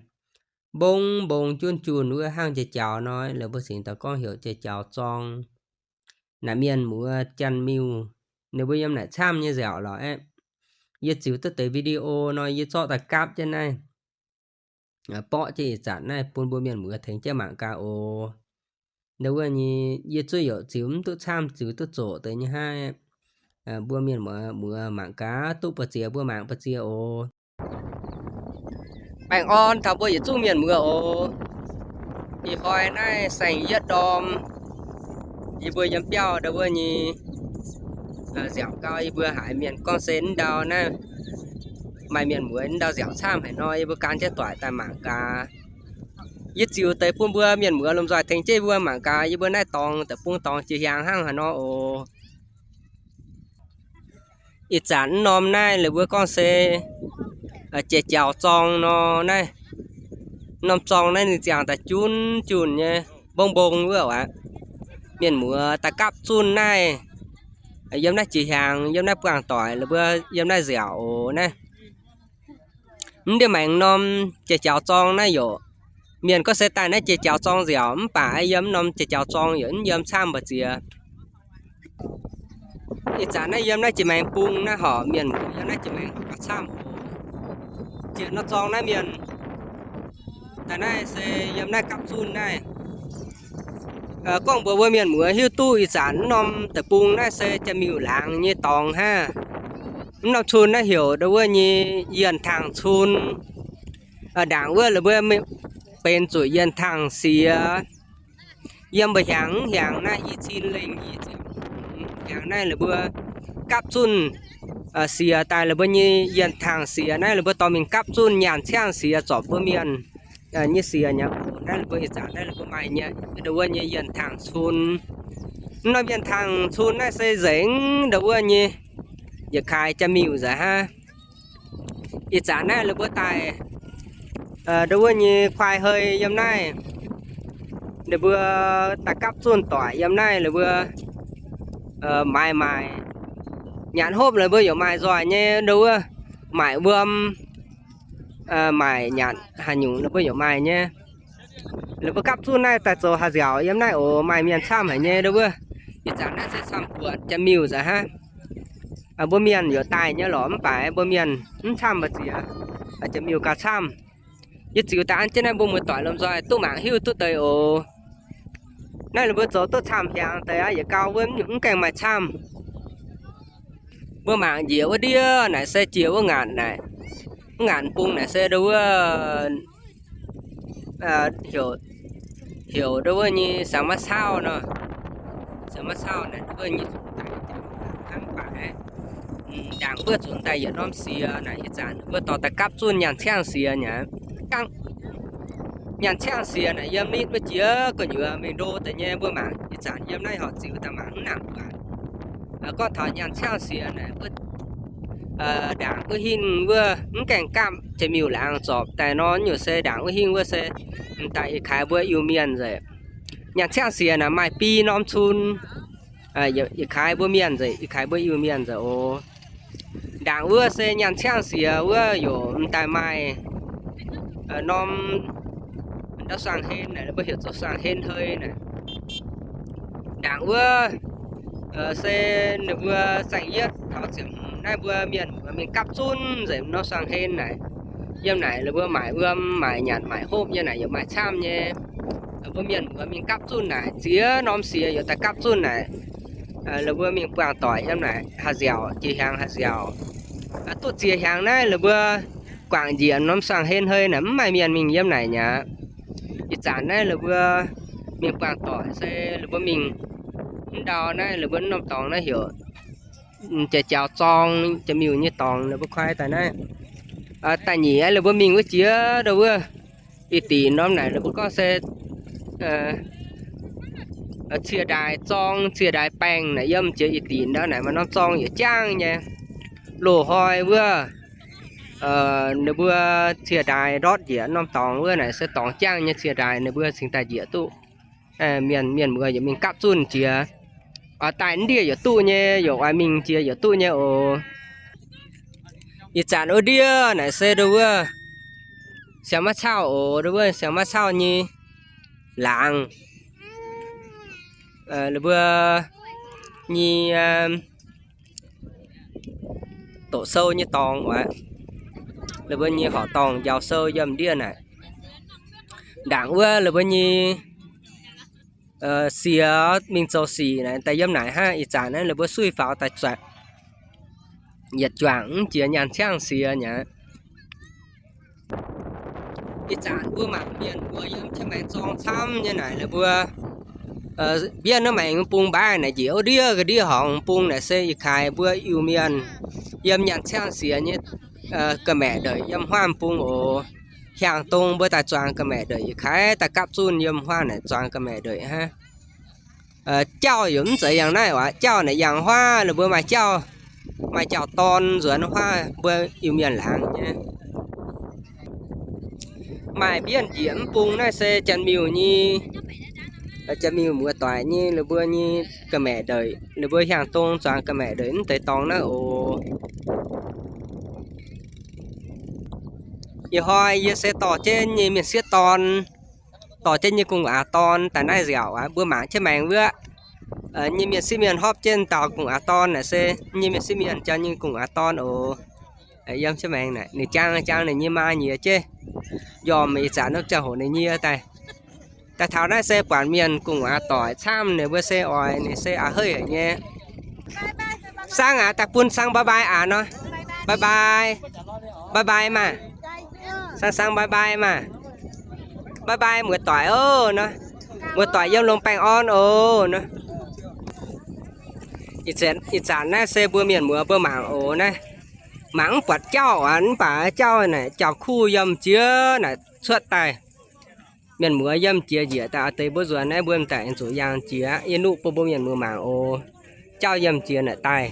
mbong mbong junv junh wuov hnangv jai-jaux nor, la'mbuo cingx daaih gorngv heuc jai-jaux zorng. Naaic mienh muoz Janx-Miuh ninh mbuo yiem naaic camv nyei nziaauc lorqc aeqv. Yie ziux duqv deix video nor, yie zorqv daaih gapv jienv naaiv, borqv jienv ih zanc naaiv bun mbuo mienh muoz tengx jienv mangc gaax oc. Ndau wuov nyei, yie zuqv youc ziux mv duqv camv, ziux duqv zoqc deix nyei hnangv. Mbuo mienh muoz mangc gaax, duqv buoz-ziex mbuo mangc buoz-ziex oc. Baengh orn taux mbuo yietc zungv mienh muoz oc. Ih hnoi naaiv saeng-yietv ndorm, yie mbuo yiem biauv ndau wuov nyei nziaauc gau, yie mbuo haiz mienh gorngv se mv ndau naaiv maaih mienh muoz mv ndau nziaauc camv haic nor, yie mbuo gan jienv doic daaih mangc gaax. Yie ziux deix bun mbuo mienh muoz lomh nzoih tengx jienv mbuo mangc gaax yie mbuo naaiv dorngx deic-bung dorngx jiex hiaangx hnangv haaix nor oc. Ih zanc mv norm naaiv la'mbuo gorngv se jai-jaux zorng nor naaiv. Norm zorng naaiv ninh ziangh daaih junv junh nyei, mbong mbong wuov aqv. Mienh muoz daaih gapv zunh naaiv, yiem naaiv jiex hiaangx, yiem naaiv buangh doic, la'mbuo yiem naaiv nziaauc oc naaiv. Mv ndiev maengx norm jai-jaux zorng naaiv yaac, mienh gorngv se daaih naaiv jai-jaux zorng nziaauc mv baac yiem norm jai-jaux zorng yaac mv yiem camv mbu'ziex. Ih zanc naaiv yiem naaiv jiex maengx bung naaiv horpc mienh muoz yiem naaiv jiex maengx horpc gauh camv. Jiex norm zorng naaiv mienh daaih naaiv se yiem naaiv gapv zunh naaiv. Gorngv mbuox mbuo mienh muoz hiuv duqv ih zanc mv norm deic-bung naaiv se Jaa-Miuh laangz nyei dorngx hnangv. Mv norm cun naaiv heuc ndau wuov nyei Yienh Tangh Cun. Ndaangc wuov la'mbuo benx zuqc Yienh Tangh Siex. Yiem mbuo hiaangx hiaangx naaiv i cin lengh i ziepc hiaangx naaiv la'mbuo gapv zunh siex daaih la'mbuo nyei Yienh Tangh Siex naaiv la'mbuo dorh mingh gapv zunh nyaanh ciangv siex zorpc mbuo mienh nyei siex nyei. Naaiv la'mbuo ih zanc naaiv la'mbuo maaih nyei ndau wuov nyei Yienh Tangh Cun. Mv norm Yienh Tangh Cun naaiv se nzengc ndau wuov nyei yietc kaaix Jaa-Miuh nzaic hnangv. Ih zanc naaiv la'mbuo daaih ndau wuov nyei kuaai hei yiem naaiv, ninh mbuo daaih gapv zunh doic yiem naaiv la'mbuo maaiz maaic nyanc hopv la'mbuo yaac maaih nzoih nyei ndau wuov, maaic wuom, maaic nyanc haaix nyungc la'mbuo yaac maaih nyei. La'mbuo gapv zunh naaiv daaih zoux haaix nziaauc yiem naaiv oc, maaih mienh camv haic nyei ndau wuov. Ih zanc naaiv se camv buatc Jaa-Miuh nzaic hnangv. Mbuo mienh yaac daaih nyei lorqc mv baac mbuo mienh mv camv mbu'ziex, Jaa-Miuh gauh camv. Yie ziux daaih an jienv naaiv mbuo muoz-doic lomh nzoih duqv mangc hiuv duqv deix oc. Naaiv la'mbuo zoux duqv camv hiaangx deix aqv, yietc gau wuov mv nyungc mv gaengh maaih camv. Mbuo mangc njiec wuov ndiev naaic se jiex wuov ngaanc naaic, mv ngaanc bung naaic se ndau wuov heuc ndau wuov nyei Sangx Maiv Cauv nor. Sangx Maiv Cauv naaic ndau wuov nyei zunc daaih hnangv baac, ndaangc wuov zunc daaih yietc norm siex naaic, ih zanc mbuo dorh daaih gapv zunh nyaanh ciangv siex nyei aqv. Nyaanh ciangv siex naaic yiem nitv wuov jiex gu'nyuoz mingh ndo deix nyei, mbuo mangc ih zanc yiem naaiv horqc ziux daaih mangc mv nangc buatc. Gorngv taux nyaanh ciangv siex naaic, ndaangc wuov hingh wuov mv gaengh gapv jiex miuc-laangz zorpc daaih nor, nyungc se ndaangc wuov hingh wuov se m'daaih ih kaaix mbuo Iu-Mienh nzengc. Nyaanh ciangv siex naaic maaih biei norm cun, ih kaaix mbuo mienh nzengc, ih kaaix mbuo Iu-Mienh nzengc oc. Ndaangc wuov se nyaanh ciangv siex wuov yaac m'daaih maaih norm ndau suangh hen naaic, mbuo heuc zoux suangh hen hei naaic. Ndaangc wuov se ninh mbuo saeng-yietv taux ziepc hmz naaiv mbuo mienh muoz mingh gapv zunv nzengc norm suangh hen naaic. Yiem naaic ninh mbuo maaic wuom, maaic nyanc, maaic hopv nyei naaic yaac maaih camv nyei. Mbuo mienh muoz mingh gapv zunv naaic, ziex norm siex yaac daaih gapv zunv naaic. Ninh mbuo mingh buangh doic yiem naaic haaix nziaauc, jiex hnyangx haaix nziaauc. Duqv ziex hnyangx naaiv ninh mbuo guangc njiec norm suangh hen hei naaic mv maaih mienh mingh yiem naaic mi'aqv. Ih zanc naaiv ninh mbuo mingh buangh doic se ninh mbuo mingh mv ndau naaiv ninh mbuo norm dorngx naaiv heuc Jiex Jaux Zorng, Jiex Miuh nyei dorngx ninh mbuo kuaaiv daaih naaiv. Da'nyeic ninh mbuo mingh wuov jiex ndau wuov ih dinc norm naaic ninh mbuo gorngv se Cie Ndaaix Zorng, Cie Ndaaix Baengh naaic yiem jiex ih dinc ndau naaic maaih norm zorng yietc jangv nyei. Loz-hnoi wuov ninh mbuo Cie Ndaaix ndortv njiec norm dorngx wuov naaic se dorngx jangv nyei Cie Ndaaix ninh mbuo cingx daaih njiec duqv. Mienh, mienh muoz yaac mingh gapv zunv jiex. Oix daaih ndiev yaac duqv nyei, yaac oix mingh jiex yaac duqv nyei oc. Ih zanc wuov ndiev naaic se ndau wuov siang maiv cauv oc, ndau wuov siang maiv cauv nyei laangz. Ninh mbuo nyei doqc sou nyei dorngx oc. Ninh mbuo nyei horqc dorngh njaaux sou yiem ndiev naaic. Ndaangc wuov ninh mbuo nyei siex mingh zoux sic naaic daaih yiem naaic hnangv. Ih zanc naaiv ninh mbuo suiv faaux daaih yietc juangc mv jiex nyaanh ciangv siex mi'aqv. Ih zanc mbuo mangc mienh mbuo yiem jienv maengx zorng camv nyei naaic, ninh mbuo mbienv wuov maengx bung mbaaih naaic njiec wuov ndiev ga'ndiev horngz bung naaic se ih kaaix mbuo Iu-Mienh yiem nyaanh ciangv siex nyei ga'maeqc ndeic yiem huaam bung oc. Hiaangx dong mbuo daaih zuangx ga'maeqc ndeic, ih kaaix daaih gapv zunv yiem huaam naaic zuangx ga'maeqc ndeic hnangv. Jauv yaac mv zeiz yangh naaiv oc. Jauv naaic yangh huaav, ninh mbuo maaih jauv, maaih jauv-dorn nzuonx huaav mbuo Iu-Mienh laangz nyei. Maaih mbienv njiec mv bung naaiv se Janx-Miuh nyei, Janx-Miuh muoz-doic nyei, ninh mbuo nyei ga'maeqc ndeic, ninh mbuo hiaangx dong zuangx ga'maeqc ndeic mv deix dorngx naaiv oc. Ih hnoi yie se dorh jienv nyei mienh sieqv dorn, dorh jienv nyei gu'nguaaz dorn daaih naaiv nziaauc aqv. Mbuo mangc jienv maengx wuov nyei mienh sieqv mienh hopv jienv dauh gu'nguaaz dorn naaic se nyei mienh sieqv mienh jauv nyei gu'nguaaz dorn oc. Yiem jienv maengx naaic ninh jang jang ninh nyei maa nyiex jienv, yiem ih zanc nor ziangh hoc ninh nyie daaih. Daaih taux naaiv se buatc mienh gu'nguaaz doic camv, ninh mbuo se oix ninh se a'heiv haic nyei. Sang aac, daaih bun sang bye bye aac nor. Bye bye. Bye bye maah. Sang sang bye bye maah. Bye bye muoz-doic oc nor. Muoz-doic yiem longx baengh orn oc nor. Ih zanc naaiv se mbuo mienh muoz mbuo mangc oc naaiv. Mangc mv buatc jauv aqv, mv baac jauv naaic jauv-kuv yiem jiex naaic cuotv daaih. Mienh muoz yiem jiex njiec daaih deix mbuo nzuonx naaiv mbuo daaih aengx zuqc yangh jiex. Yie nuqv bun mbuo mienh muoz mangc oc. Jauv yiem jiex naaic daaih,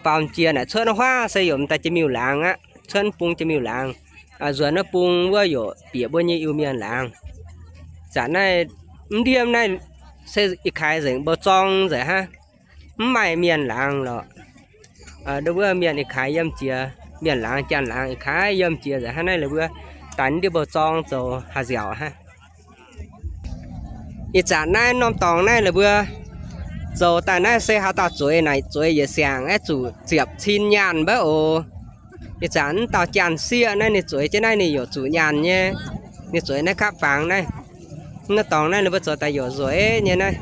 faam jiex naaic cuotv huaav se yaac m'daaih jiex miuc-laangz aqv, cuotv bung jiex miuc-laangz. Nzuonx wuov bung wuov yaac bieqc mbuo nyei Iu-Mienh laangz. Zanc naaiv mv ndiev naaiv se ih kaaix nzengc mbou zorng nzengc hnangv, mv maaih mienh laangz lorqc. Ndau wuov mienh ih kaaix yiem jiex, mienh laangz janx laangz ih kaaix yiem jiex nzengc hnangv naaiv, la'buo daaih ndiev mbou zorng zoux haaix nziaauc hnangv. Ih zanc naaiv norm dorngx naaiv la'buo zoux daaih naaiv se haaix dauh zueiz naaic zueiz yietc siangx aeqv, zuqc ziepc cin nyaanh mbaav oc. Ih zanc mv dauh janx-sieqv naaiv ninh zueiz jienv naaiv ninh yaac zuqc nyaanh nyei. Ninh zueiz naaiv kapv fangx naaiv, norm dorngx naaiv ninh mbuo zoux daaih yaac nzueiz nyei naaiv.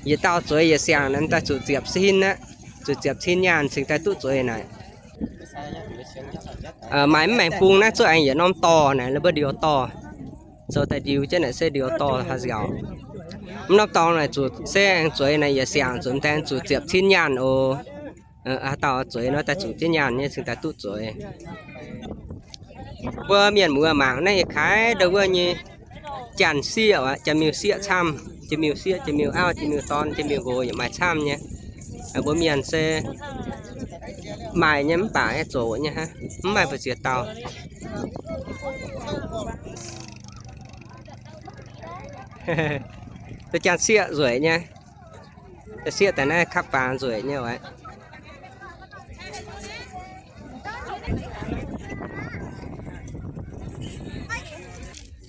Yietc dauh zueiz yietc siangx naaiv daaih zuqc ziepc cin aqv, zuqc ziepc cin nyaanh cingx daaih duqv zueiz naaic. Maaih mv maengx bung naaiv zuqc aengx yietc norm dorh naaic, ninh mbuo ndiux dorh. Zoux daaih ndiux jienv naaic se ndiux dorh haaix nziaauc. Mv norm dorngx naaic zuqc se aengx zueiz naaic yietc siangx zuqc m'daaih zuqc ziepc cin nyaanh oc. Haaix dauh zueiz nor daaih zuqc jienv nyaanh nyei cingx daaih duqv zueiz. Mbuo mienh muoz mangc naaiv yietc kaaix ndau wuov nyei Janx-sieqv aqv, jaa-miuh-sieqv camv, jaa-miuh-sieqv, jaa-miuh-auv, jaa-miuh-dorn, jaa-miuh-nqox yaac maaih camv nyei. Mbuo mienh se maaih nyei mv baac aeqv, zoqc nyei hnangv, mv maaih mbu'ziex dauh. Duqv janx-sieqv nzueic nyei. Sieqv daaih naaiv kapv baax nzueic nyei oc.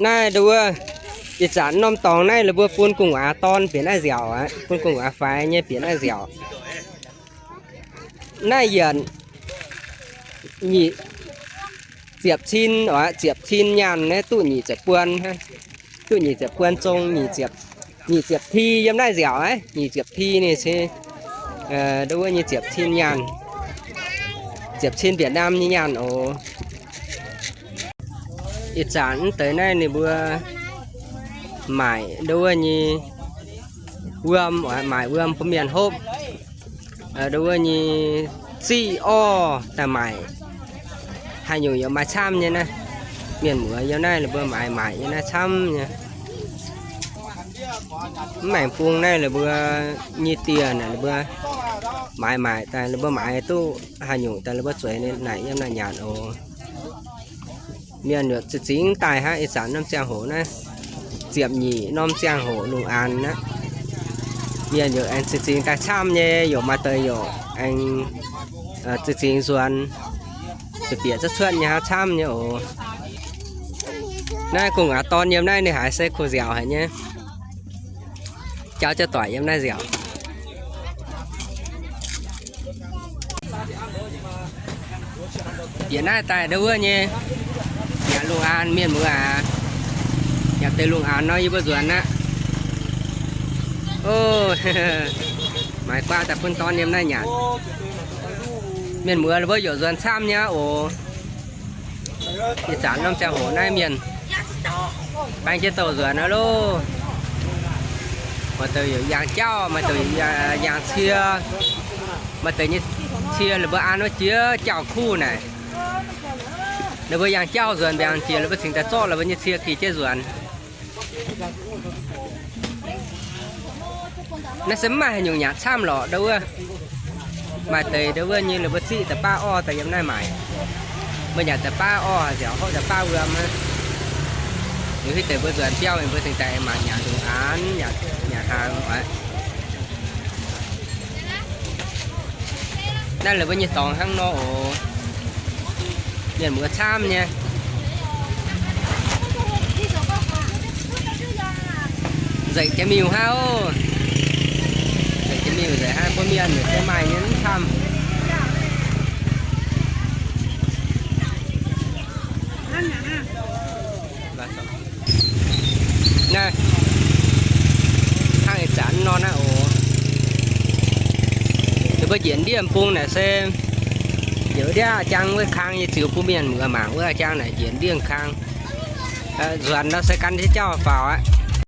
Naaiv nduov, ih zanc norm dorngx naaiv la'buo bun gu'nguaaz dorn bieqc naaiv nziaauc aqv, bun gu'nguaaz faix nyei bieqc naaiv nziaauc. Naaiv yietc nyic ziepc cin oc, ziepc cin nyaanh naaiv duqv nyic ziepc buon, duqv nyic ziepc buon zong, nyic ziepc ti yiem naaiv nziaauc aqv, nyic ziepc ti ninh se nduov wuov nyei ziepc cin nyaanh, ziepc cin Việt Nam nyei nyaanh oc. Ih zanc mv deix naaiv ninh mbuo maaic nduov wuov nyei wuom, maaic wuom bun mienh hopv. Nduov wuov nyei ziqv orv daaih maaic, haaix nyungc yaac maaih camv nyei naaiv. Mienh muoz yiem naaiv ninh mbuo maaiz maaic yiem naaiv camv nyei. Mv maengx bung naaiv ninh mbuo nyei dieh naaic ninh mbuo maaiz maaic daaih ninh mbuo maaiz duqv haaix nyungc daaih ninh mbuo zueiz naaic yiem naaiv nyanc oc. Mienh yaac za'gengh daaih hnangv ih zanc norm ziangh hoc naaiv, ziepc nyeic norm ziangh hoc lungh aanx aqv. Mienh yaac aengx za'gengh daaih camv nyei, yaac maaih deix yaac aengx za'gengh nzuonx, bieqc cuotv cuotv nyei hnangv, camv nyei oc. Naaiv gu'nguaaz dorn yiem naaiv ninh haiz se kuh nziaauc haic nyei. Jauv jauv doic yiem naaiv nziaauc. Yietc naaiv daaih nduov wuov nyei, yaac lungh aanx mienh muoz aac, yaac deix lungh aanx nor yie mbuo nzuonx aqv. O, maaiz guaav daaih bun dorn yiem naaiv nyanc. Mienh muoz ninh mbuo yaac nzuonx camv nyei oc. Ih zanc norm ziangh hoc naaiv mienh baeng jienv douh nzuonx aqv loh. Maaih deix yaac yangh jauv, maaih deix yangh cie, maaih deix nyei cie ninh mbuo an wuov jiex jauv-kuv naaic. Ninh mbuo yangh jauv nzuonx mbiaangx jiex, ninh mbuo cingx daaih zorqv ninh mbuo nyei cie gih jienv nzuonx. Naaiv se mv maaih haaix nyungc nyanc camv lorqc nduov wuov. Maaih deix nduov wuov nyei ninh mbuo ziqv da'baav orv daaih yiem naaiv maaic. Mbuo nyanc da'baav orv haaix ziouc hopv da'baav wuom aqv. Liuz hitv deix mbuo nzuonx biauv mingh mbuo cingx daaih maaic nyanc lungh aanx, nyanc hnaangx oc. Naaiv la'buo nyei dorngx hnangv nor oc. Mienh muoz camv nyei. Nzengc jiex miuc hnangv oc. Nzengc jiex miuc nzengc hnangv, mbuo mienh se maaih nyei mv camv. Naaiv hnangv ih zanc nor naaiv oc. Ninh mbuo njiec ndiev bung naaic se njiec wuov ndiav jangv wuov kang nyei ziux bun mienh muoz mangc wuov jangv naaic njiec ndiev kang. Nzuonx nor se gan jienv jauv faaux aqv.